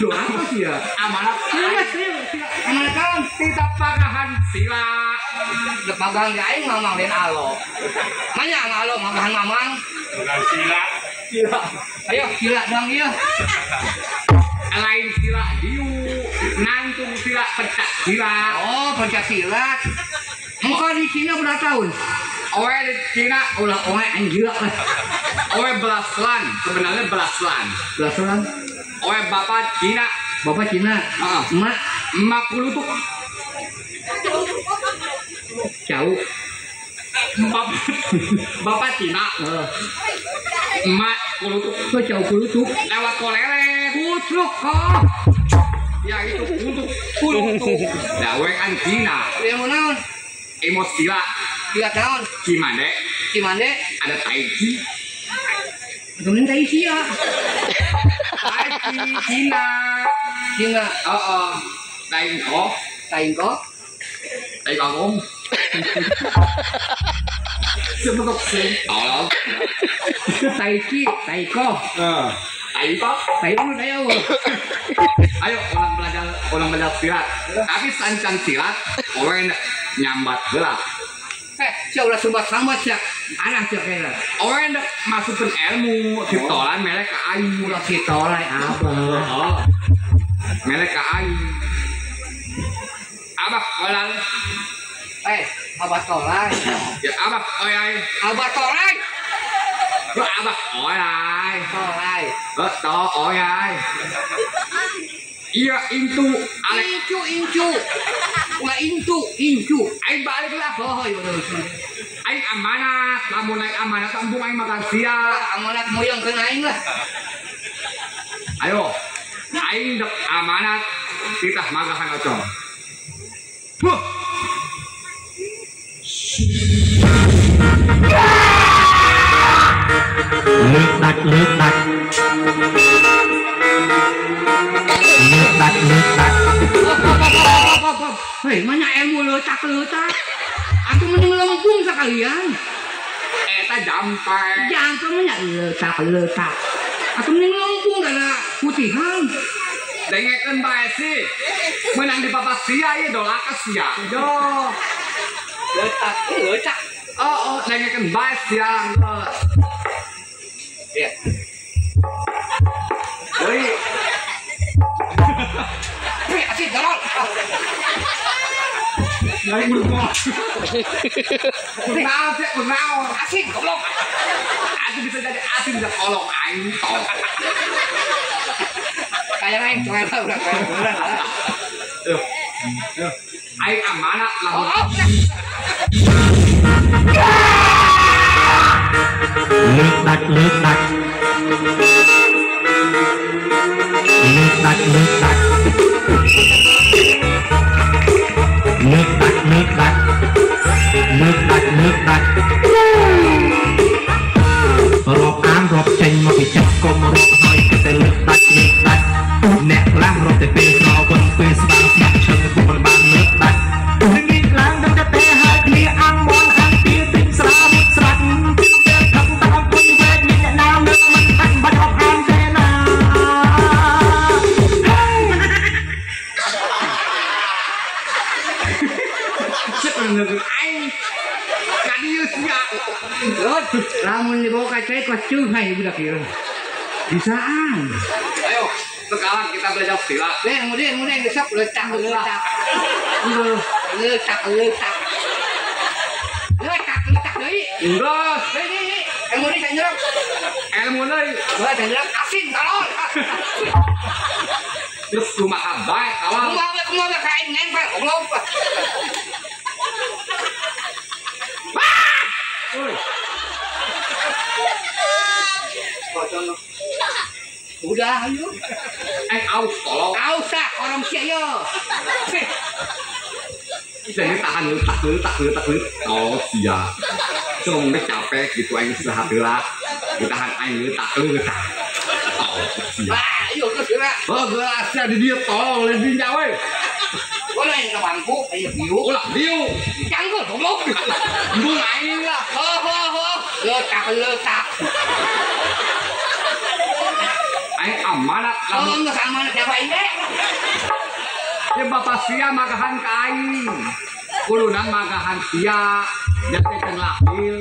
Duh, apa sih ya? Amanat. Iya, serius. Amanat kawan. Tidak pagahan sila. Dek pagahan ge aing mamang lain alo. Manya alo magahan mamang. Bukan sila. Sila. Ayo sila doang ieu. Lain sila diu, nangtung sila pencak silat. Oh, pencak silat. Engkau di Cina berapa tahun? Owe di Cina ulah owe aing gila lah. Owe belaslan, sebenarnya belaslan. Belaslan. Owe bapak Cina. Bapak Cina. Heeh. Emak emak kulutuk. Jauh. Bapak Cina. Emak kulutuk. Kok jauh kulutuk? Lewat kolele. Kucluk kok. Ya itu kulutuk. Kulutuk. Nah, we kan Cina. Yang mau naon? Emos sila. Sila naon? Cimande. Cimande. Ada tai chi. Kemudian tai chi ya. Tai chi Cina. Cina. Oh, tai ko. Tai ko. Tai kangkung. Sebab sih. Tolong. Itu tai chi, tai ko. Tai ko. Tai ko, tai ko. Ayo orang belajar silat. Tapi sancang silat, orang nyambat gelap. Sia ulah sumbat-sambat sia. Anah sia kayaknya. Orang masukkan ilmu, sitolan melek ke aing. Ulah sitolai abah. Oh. Melek ke aing. Abah orang. Abah tolai. Ya abah oyai. Abah tolai. Abah oyai. Tolai. To oyai. Iya intu alek incu incu. Ulah intu incu. Aing balik lah. Oh iya betul. Aing amanat, lamun aing amanat embung aing makan sia. Amanat moyong keun aing lah. Ayo. Aing dek amanat titah magahan ocong. Huh. Letak letak. Letak letak. Hei, mana ilmu letak letak? Aku mending lempung sekalian. Eta jampe. Jampe mana letak letak. Aku mending lempung karena putihan. Dengekeun bae sih. Menang di papak sia ieu dolaka sia. Yo. Letak letak. Oh, dengekeun bae sia. Iya. Deui. Wih, asik tolol. Dari mulut gua. Kunaon sih, kunaon. Asin goblok. Asin bisa jadi asin bisa kolong aing tol. Kayak aing coba udah kayak beneran lah. Aing amanat lah. Oh. Letak letak. Letak letak. Letak letak. Letak letak. រាប់អានរាប់ចេញមកពីចិត្តកុំរាប់ហើយគឺតែលើកដាច់លើកដាច់អ្នកខ្លះរាប់តែពេលស្រវឹងពេលស្វាងស្ងាត់ឈឹងពុកមិនបានលើកដាច់នឹងងាកឡើងដឹងតែពេលហើយគ្នាអាំងមន់អាំងទាទិញស្រារួចស្រាច់ពេលខំតាអង្គុយវែកមានអ្នកណាលើកមិនដាច់បាច់រាប់អានទេណា ចិត្តនឹងឯងកាឌីស្ងាត់ Lamun dibawa ka cai kos cuy budak ieu. Bisaan. Ayo, sekarang kita belajar silat. Leh, kemudian besok letak letak. Letak letak. Letak letak deui. Geus. Deui. Ilmu deui saya nyerap. Ilmu deui. Heuh, saya nyerap asin tolol. Terus kumaha bae kalau Kumaha ka aing nempel goblok. Woi. Udah ayo. Aus tolong. Aus ah, orang sia yo. Saya tahan letak. Oh sia. Cuma capek gitu aing istirahat heula. Ditahan aing letak. Oh sia. Ayo terus geura. Oh geura sia di dieu tolong di dinya we. Ulah yang ke bangku, ayo biu. Ulah biu. Canggul goblok. Embung aing lah. Ho ho ho. Letak. Aing amanat lamun. Oh, geus amanat siapa ini? Ya bapak sia magahan ka aing. Kuduna magahan sia, jate teu lahir.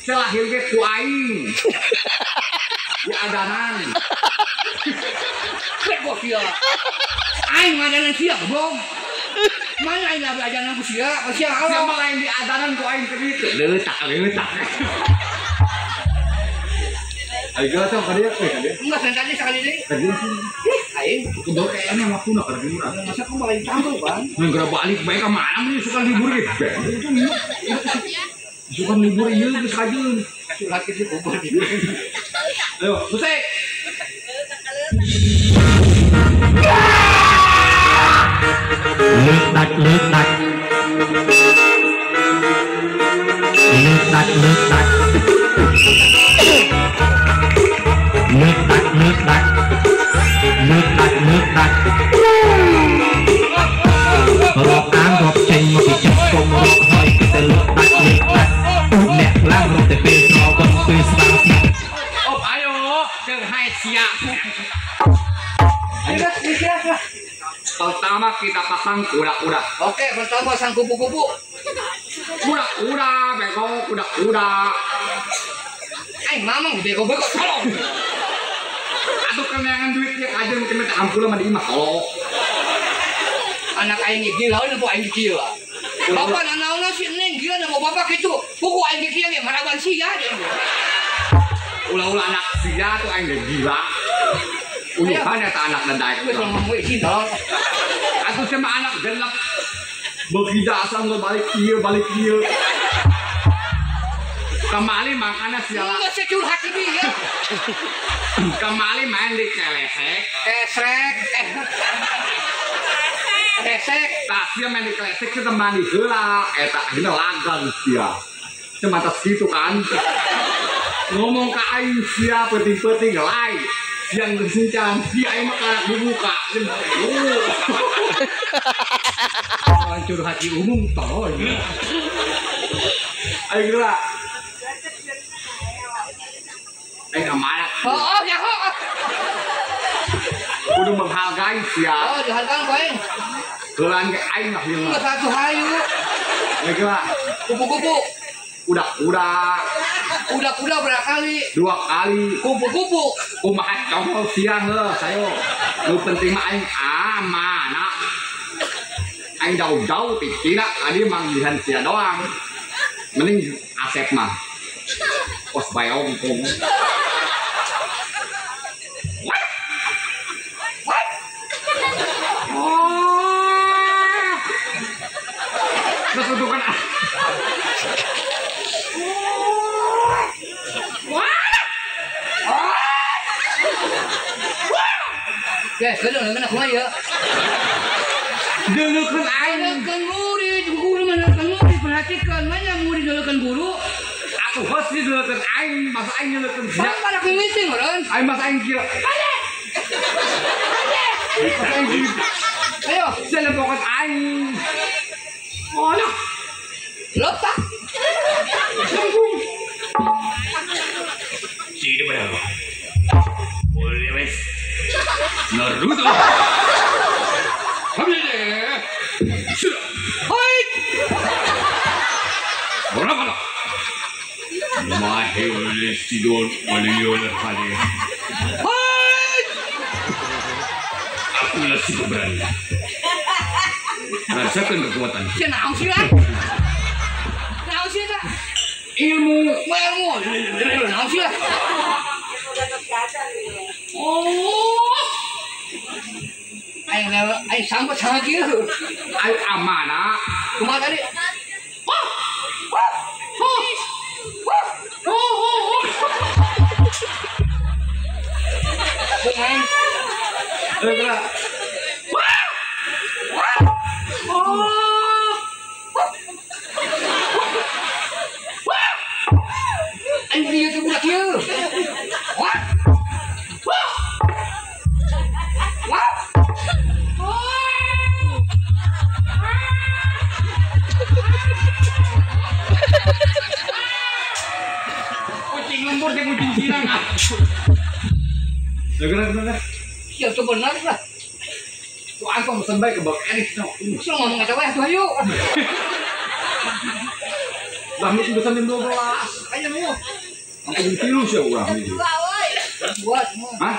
Selahir ge ku aing. Di adanan. Bego sia. Aing ngadanan sia goblok. Mana aing belajar ku sia? Sia sia mah lain di adanan ku aing teh kitu. Letak. Ayo geus ka dieu ka dieu. Enggak sekali sekali deui. Ka dieu sih. Aing kudu kayaknya waktuna keur liburan. Masa aku balik canggul, Bang. Mun geura balik bae ka mana mun suka libur ge. Suka libur ieu geus kajeun. Curhat ke si kubur. Ayo, musik. Letak. Letak. Letak. Letak. រាប់អានរាប់ចេញមកពីចិត្តកុំរត់ហើយគឺតែលើកដាច់លើកដាច់អ្នកខ្លះរត់តែពេលស្រវឹងពេលស្វាងស្ងាត់ អូអាយអូជើងហែជា Pertama kita pasang kuda-kuda. Oke, pertama pasang kupu-kupu. Kuda-kuda, bego, kuda-kuda. Ay, mamang bego-bego tolong. Aduh keneangan duitnya aja mungkin minta ampun sama di imah tolong. Anak aing gila, ini aing gila. Bapak nanaona si neng gila nama bapak gitu. Buku aing gila ge maraban sia. Ulah-ulah anak sia tuh aing gila. Uyuhan eta anak daek. Geus ngomong izin tolong. Atuh sama anak genep. Beuki dasar nggak balik ieu balik ieu. Kemali makanya sia. Enggak saya curhat ini ya. Kemali main di kelesek. Esrek. Kelesek. Tah sia main di kelesek kita mandi heula. Eta akhirnya lagang sia. Cuma atas gitu kan. Ngomong ka aing sia peuting-peuting lain. Siang gesincan, sia aing mah karak dibuka. Orang curhat di umum tolong. Ayo geura. Aing amanat. Oh, ya oh. Kudu menghargai sia. Oh, dihargaan ku aing. Heulaan ge aing lah ieu mah. Satu hayu. Ayo geura. Kupu-kupu. Kuda-kuda. Kuda-kuda berapa kali? 2 kali. Kupu-kupu. Kumaha congol siang heuh sayo. Nu penting mah aing amanah. Aing jauh-jauh ti Cina adi manggihan sia doang. Mending Asep mah. Pos bayong kong. Oh. Terus untuk kan. Ya, sekarang nggak kumaha ya. Deukeun aing, deukeun murid, guru mah deukeun murid, perhatikan mana murid deukeun guru. Atuh hos di deukeun aing, masa aing deukeun sia. Bapak nak meeting meureun. Aing masa aing kira. Ayo. Ayo, sia lempokan aing. Oh lah. Letak. Tunggu. Sini mana? Boleh wes. Naruto. Habis. Sudah. Hai. Berapa? Hai. Akulah si pemberani. Rasakan kekuatan. Sia naon sih lah? Naon sih lah? Ilmu. Ilmu. Naon sih lah? Oh. Aing aing sambut sama kieu. Aing amanah. Kumaha tadi? Wah. Wah. Huh. Wah. Huh huh huh. Aing. Geura. Wah. Wah. Oh. Wah. Aing dia teh budak ieu. Wah. Wah. Wah. Kucing lembur teh kucing girang ah. Geura-geura. Ya itu benar lah. Tuh angkong pesen bae ke Bang Erik no. Lu ngomong aja wae atuh ayo. Lah mesti pesen jam 12. Ayo mu. Angkong jam 3 sih urang ini. Dua semua. Hah?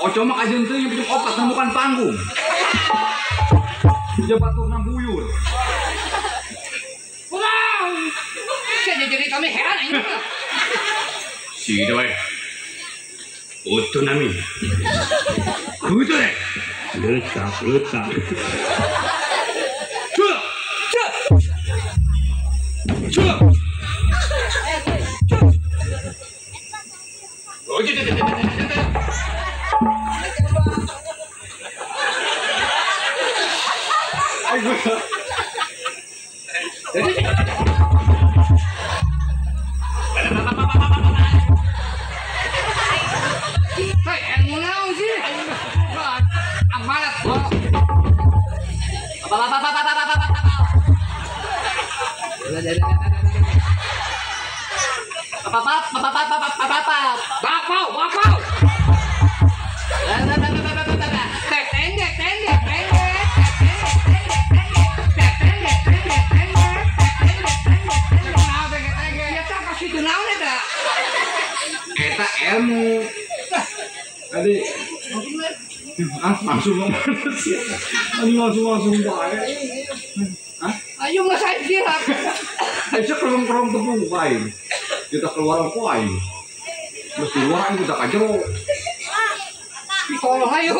Oco mah kajeun teh jam 4 nemukan panggung. Jabaturna buyur. Wow. Saya jadi kami heran aing. Si doi. Otonami. Kudore. Letak letak. Cua. Cua. Cua. Oh, Hei, ilmu naon sih? Amalat kok. Bakpao, bakpao. Tengge, tengge, tengge. Eta ilmu. Tadi ah langsung ngomong sih. Langsung bae. Hah? Ayo nggak saya siap. Ayo kerong-kerong tepung aing. Kita keluar ku aing. Terus di luar aing udah ka jero. Tolong ayo.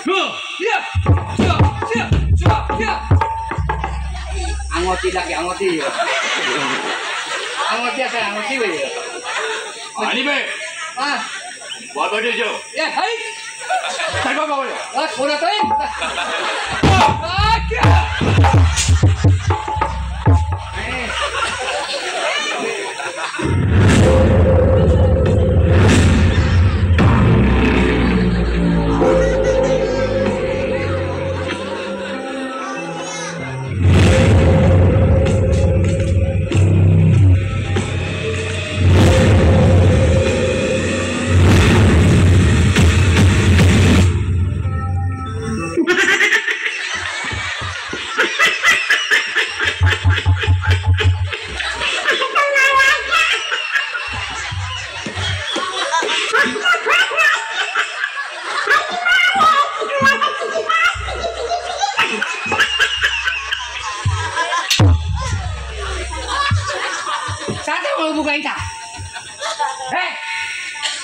Huh, ya. Ya, ya, ya, ya. Angoti lagi angoti. Angoti saya angoti we. Ani be. Ah. Buat aja jo. Ya, hai. Saya bawa ya. Ah, udah teuing. Ah,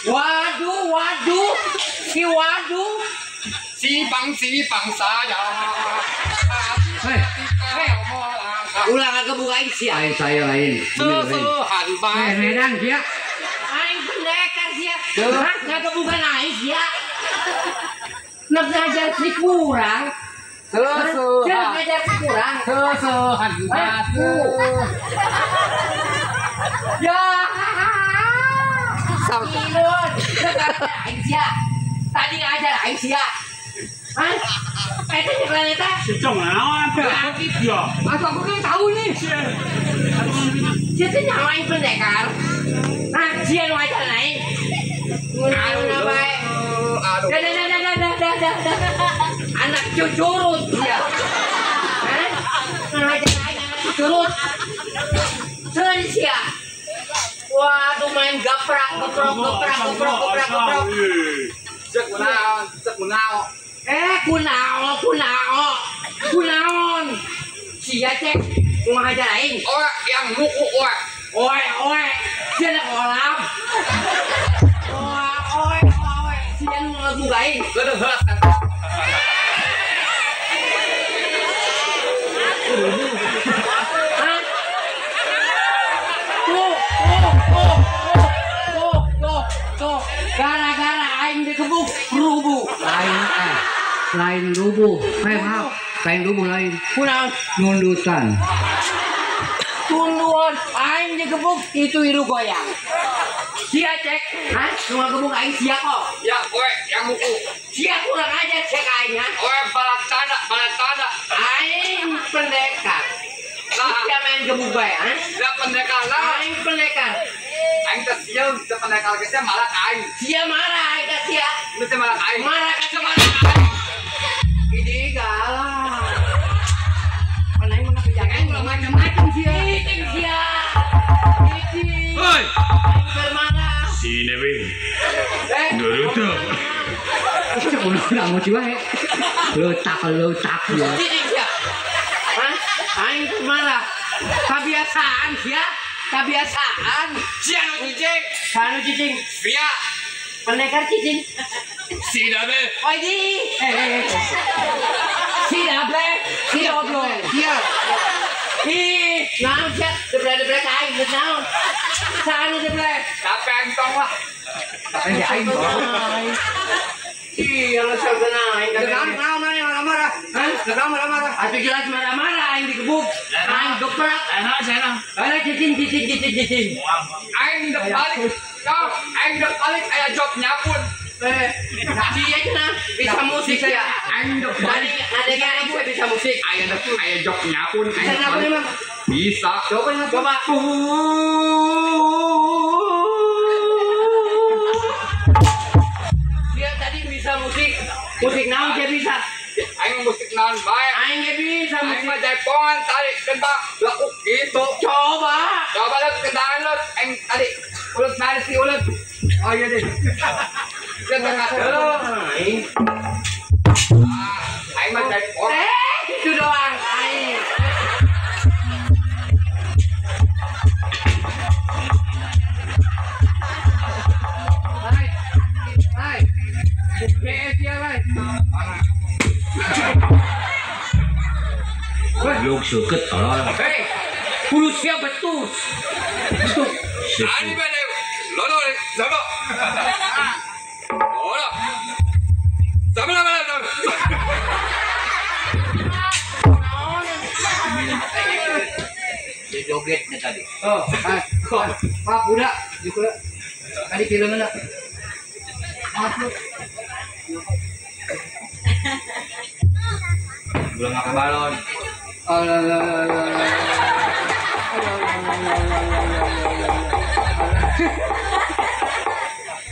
Waduh, waduh, si waduh, si bang saya. Hei, hei, ulang agak buka sih. Lain saya lain. Hei, medan dia. Aing pendekar sia. Hah, ngagak buka aing sia. Nak ngajar si kurang. Sesuhan. Ngajar si kurang. Sesuhan. Ya. Ilun, aing sia. Tadi ngajar aing sia. Hah? Eta nyekelan eta? Secong naon teh? Ya. Atuh aku kan tahu nih. Sia teh nyawa aing pendekar. Hah, sia nu ngajar aing. Ngunaon bae. Aduh. Dah dah dah dah dah dah dah. Anak cucurut sia. Hah? Ngajar aing anak cucurut. Seun sia. Waduh main gaprak, geprok, geprak, geprok, geprok, geprok. Cek kunaon, cek kunaon. Eh, kunaon, kunaon. Kunaon. Sia cek, kumaha ajar aing. Oe, yang muku oe. Oe, oe. Sia nak olap. Oe, oe, oe. Sia nu Gebuk aing. Geudeung heula. Hah? Tuh, tuh, tuh, tuh, tuh. Gara-gara aing digebuk rubuh. Lain lain rubuh. Maaf, lain rubuh lain. Kurang nundutan. Tunduan aing digebuk itu iru goyang. Sia cek, hah? Nu ngagebuk aing sia kok. Ya, kowe yang muku. Sia kurang aja cek aing, ha? Kowe balak tanah, balak tanah. Aing pendekar. Sia main gebuk bae, ha? Sia pendekar lah. Aing pendekar. Aing teh sieun teu pendekar geus malah aing. Sia marah aing ka sia. Geus malah aing. Marah ka sia marah aing. Ini galak. Pan aing mah kejagaan ulah macam-macam sia. Cicing sia. Cicing. Hoi. Aing bermarah. Sini we. Naruto. Udah mau coba ya. Letak ya. Cicing sia. Hah? Aing bermarah. Kebiasaan sia. Kebiasaan. Sia nu cicing. Anu cicing. Sia. Pendekar cicing. Si dabe. Oh ini. Si dabe. Si goblok. Sia. Ih, naon sia? Deblek-deblek aing geus naon? Saanu deblek? Capek aing tong lah. Capek aing tong. Ih, lo saudara aing. Naon naon marah-marah? Hah? Naon marah-marah? Atuh jelas marah-marah aing digebuk. Aing geprak. Enak enak. Aing cicing cicing cicing cicing. Aing dek balik. Kau aing dek balik aya job nyapun. Dia cenah bisa musik ya. Aing dek balik. Adanya aing bisa musik. Aya dek aya job nyapun. Bisa nyapun emang? Bisa. Coba coba. Dia tadi bisa musik. Musik naon dia bisa? Aing musik naon bae. Aing ge bisa musik. Aing mah jaipongan tadi kentang lekuk gitu. Coba. Coba lu kentangan lu aing tadi ulet mana sih ulet? Oh iya deh. Saya dekat dulu. Aing. Ah, aing mah jaipongan. Itu doang aing. Hai. Hai. BS ya, Lai. Goblok seukeut tolol. Hei, kudu siap betul. Betul. Ani bele. Lolo sama. Lolo. Sama sama sama. Dia jogetnya tadi. Oh, Pak budak, juga tadi kileungeun. Maaf lu. Belum makan balon.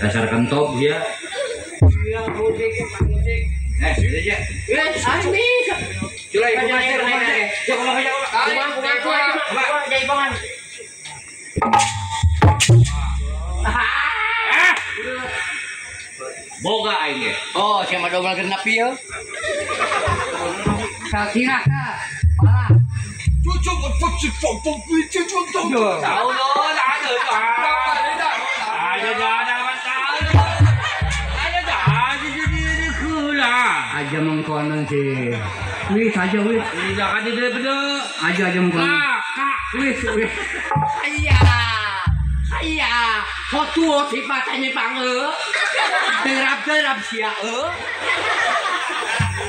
Dasar kentop dia. Iya, musik, musik. Gitu aja. Aing bisa. Culai, kumaha, kumaha. Ya, kumaha, ya, kumaha. Kumaha, kumaha, jaipongan. Boga aing ge. Oh, siapa dobel genep ieu? Sakira ka. Parah. Cucu cucu cucu cucu cucu. Tahu lo, ada aja mengkonon sih. Wis aja wis. Iya kan dia bener. Aja aja mengkonon. Kak, wis wis. Iya. Iya. Foto sifatnya pange. Terap-terap sia eueuh.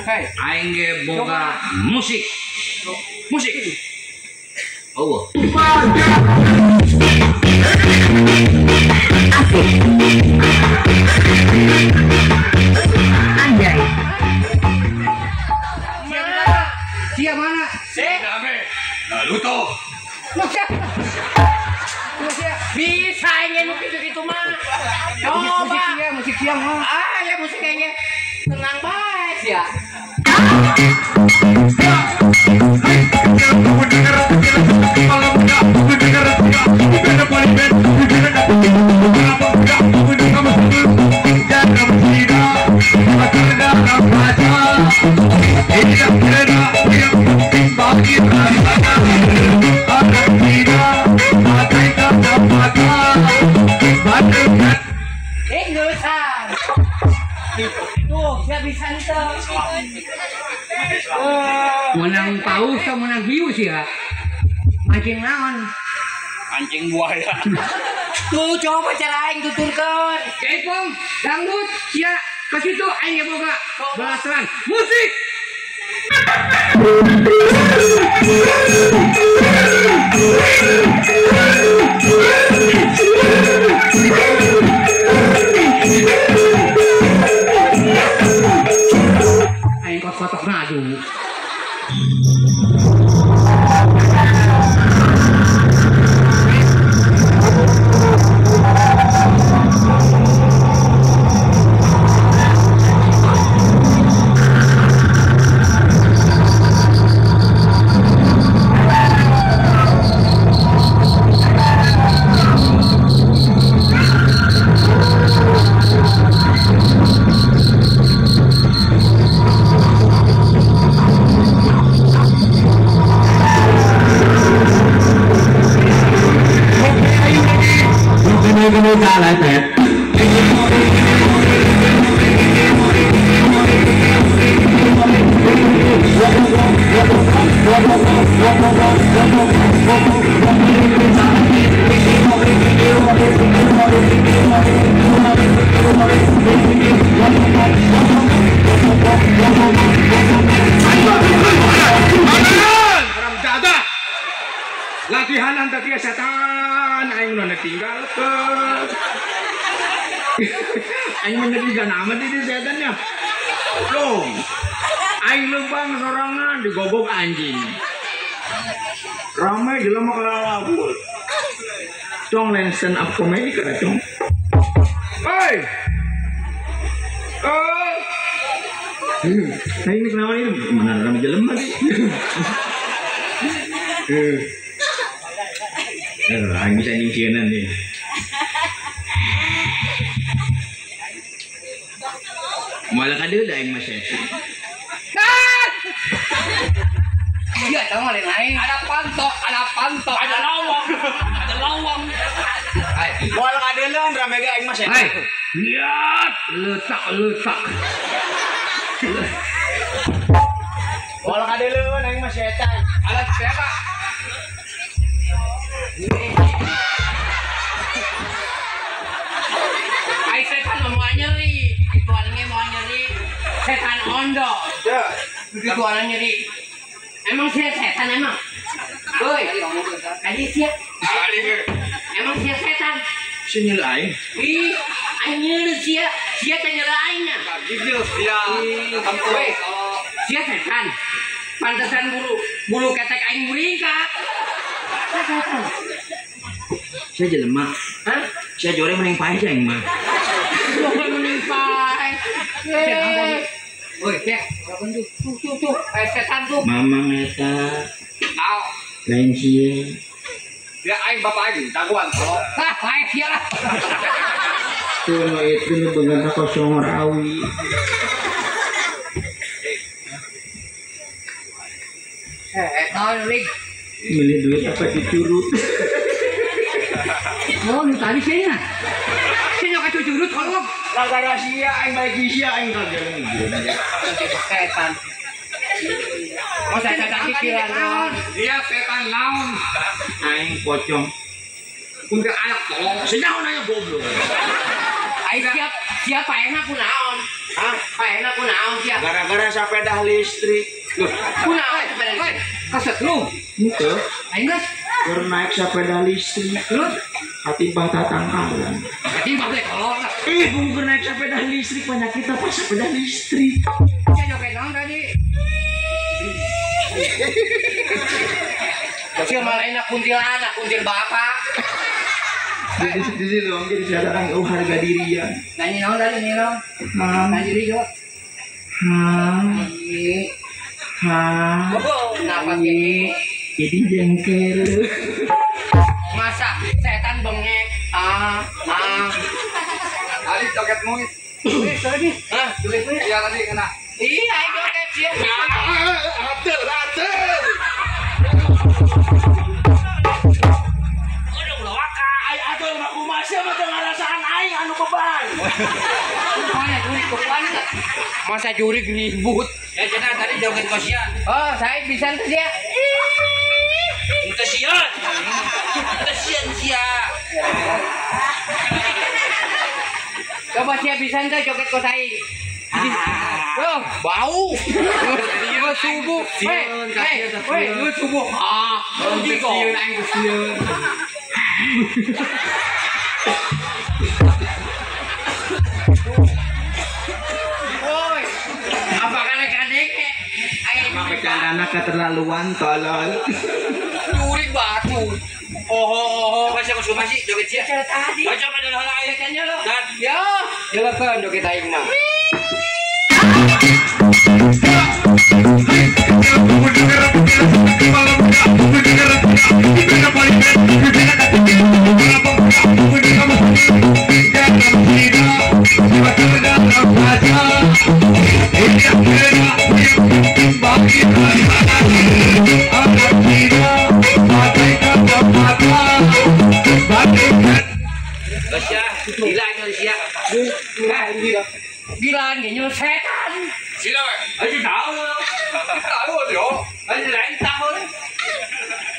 Hei, aing ge boga musik. Musik. Oh. Asik. Anjay. Sia mana? Si. Naruto. Bisa ingin gitu-gitu mah. Coba. Musik siang mah. Ah, ya musik kayaknya tenang bae ya. Menang paus atau menang hiu sih ya? Mancing naon? Mancing buaya. Tuh coba cara aing tuturkeun. Jaipong, dangdut, sia ke situ aing ge boga belasan. Musik. Aing kotok ngadu. Latihan anta kia setan aing nu tinggalkeun. Aing menyedihkan amat ini setannya. Loh. Aing lempang sorangan digobok anjing. Ramai jelema kalalabul. Cong lain stand up comedy kana cong. Oi. Oi. Nah ini kenapa ini? Mana ramai jelema sih? Aing bisa nyingkieunan nih. Moal kadeuleu aing mah setan. Iya, tahu mah lain aing. Ada pantok, ada pantok, ada lawang, ada lawang. Moal kadeuleu rame ge aing mah setan. Lihat, letak letak. Moal kadeuleu aing mah setan. Ada siapa? Ai setan mau nyeri, tuannya mau nyeri. Setan ondo. Ya, tuannya nyeri. Emang sia setan emang? Woi, kali sia. Emang sia setan? Sia nyeri aing. Ih, aing nyeri sia. Sia teh nyeri aingnya. Gigil sia. Woi, sia setan. Pantesan bulu ketek aing muringkak. Saya jelema. Hah? Saya jore mending paeh aing mah. Jore mending paeh. Woi, cek. Tuh, tuh, tuh. Setan tuh. Mamang eta. Tau. Lain sia. Ya aing bapak aing jagoan tolong. Ah, paeh sia lah. Tuh nu itu nu beungeutna kosong rawi. Naon lig? Milih duit apa dicurut? Oh, nu tadi sia nya. Sia nya kacurut kolok. Gara-gara sia aing baik sia aing kagak. Setan. Mau setan pikiran naon? Dia setan naon? Aing pocong. Kunti anak tolong. Senyaho nanya goblok. Aing siap siap paehna kunaon? Hah? Paehna kunaon sia? Gara-gara sepeda listrik. Loh, kunaon sepeda listrik? Kaset lu. Henteu. Aing geus keur naik sepeda listrik. Terus katimbah tatangkalan. Katimbah ge tolong lah. Ih, bung keur naik sepeda listrik penyakit apa sepeda listrik? Sia joget naon tadi? Sia malah enak kuntilanak, kuntil bapak. Di sini dong, jadi saya datang harga diri ya. Nanya naon tadi nih naon? Nanya diri coba. Hah? Hah? Kenapa sih? Jadi jengkel. Masa setan bengek? Ah, ah. Tadi joget muis. Muis tadi? Hah? Joget muis? Iya tadi kena. Iya, joget sih. Atur, atur. Aduh, lawaka. Ai atur mah kumaha sia mah teu ngarasaan aing anu beban. Mana duit? Masa jurig ribut. Ya cenah tadi joget kosia. Oh, saya bisa teh sia. Teu sieun. Teu sieun sia. Coba sia bisa teh joget kos aing. Oh, bau. Ieu subuh. Hei, hei, ieu subuh. Ah, sieun aing teu sieun. Woi, apa kadek-kadek? Aing bercandana keterlaluan tolol. Jurig batu. Oh, masih aku masih joget sia. Tadi. Coba dulu heula aing. Dan ya, jelakeun joget aing mah. Gila, gila nih setan. Sila weh. Ayo tahu. Tahu yo. Ayo lain tahu.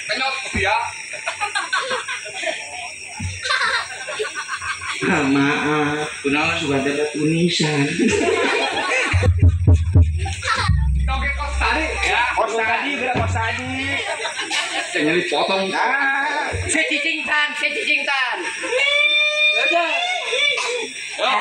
Kenyot dia. Maaf, kunaon suka ada tunisan. Oke, kos tadi ya. Kos tadi, gerak kos tadi. Jangan dipotong. Ah, secicing tan, secicing tan. Udah. Yo.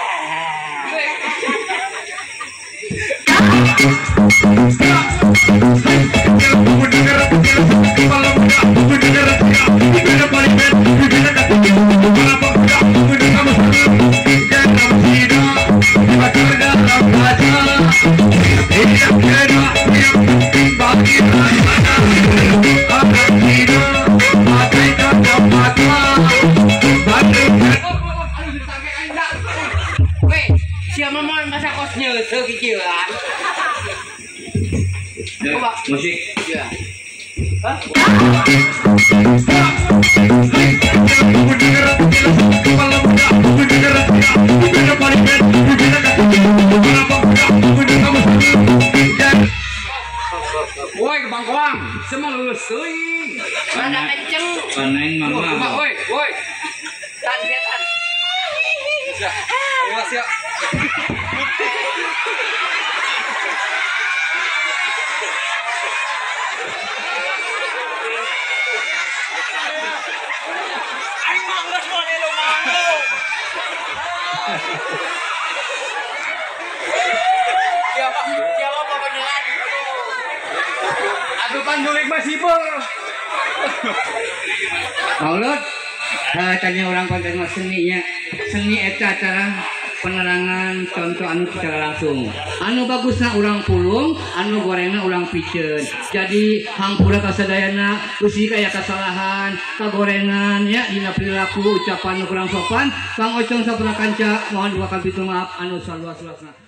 Siapa mau masa kosnya sekicilan? Coba musik. Ya. Hah? Woi, kebangkoang, semua lulus teuing. Mana kenceng? Paneng mama. Woi, woi. Tan, tan. Awas ya. Aing mah geus moal elo manggung. Siapa siapa pokoknya. Aduh panjulik mah sibur. Maulud, tanya orang konten mah seninya. Seni eta acara penerangan contoh anu secara langsung. Anu bagusna urang pulung, anu gorengna urang piceun. Jadi hampura kasadayana beusi kaya kasalahan, kagorengan ya dina perilaku ucapan nu kurang sopan, Kang Ocong sapura kanca mohon dua kali maaf anu saluas-luasna.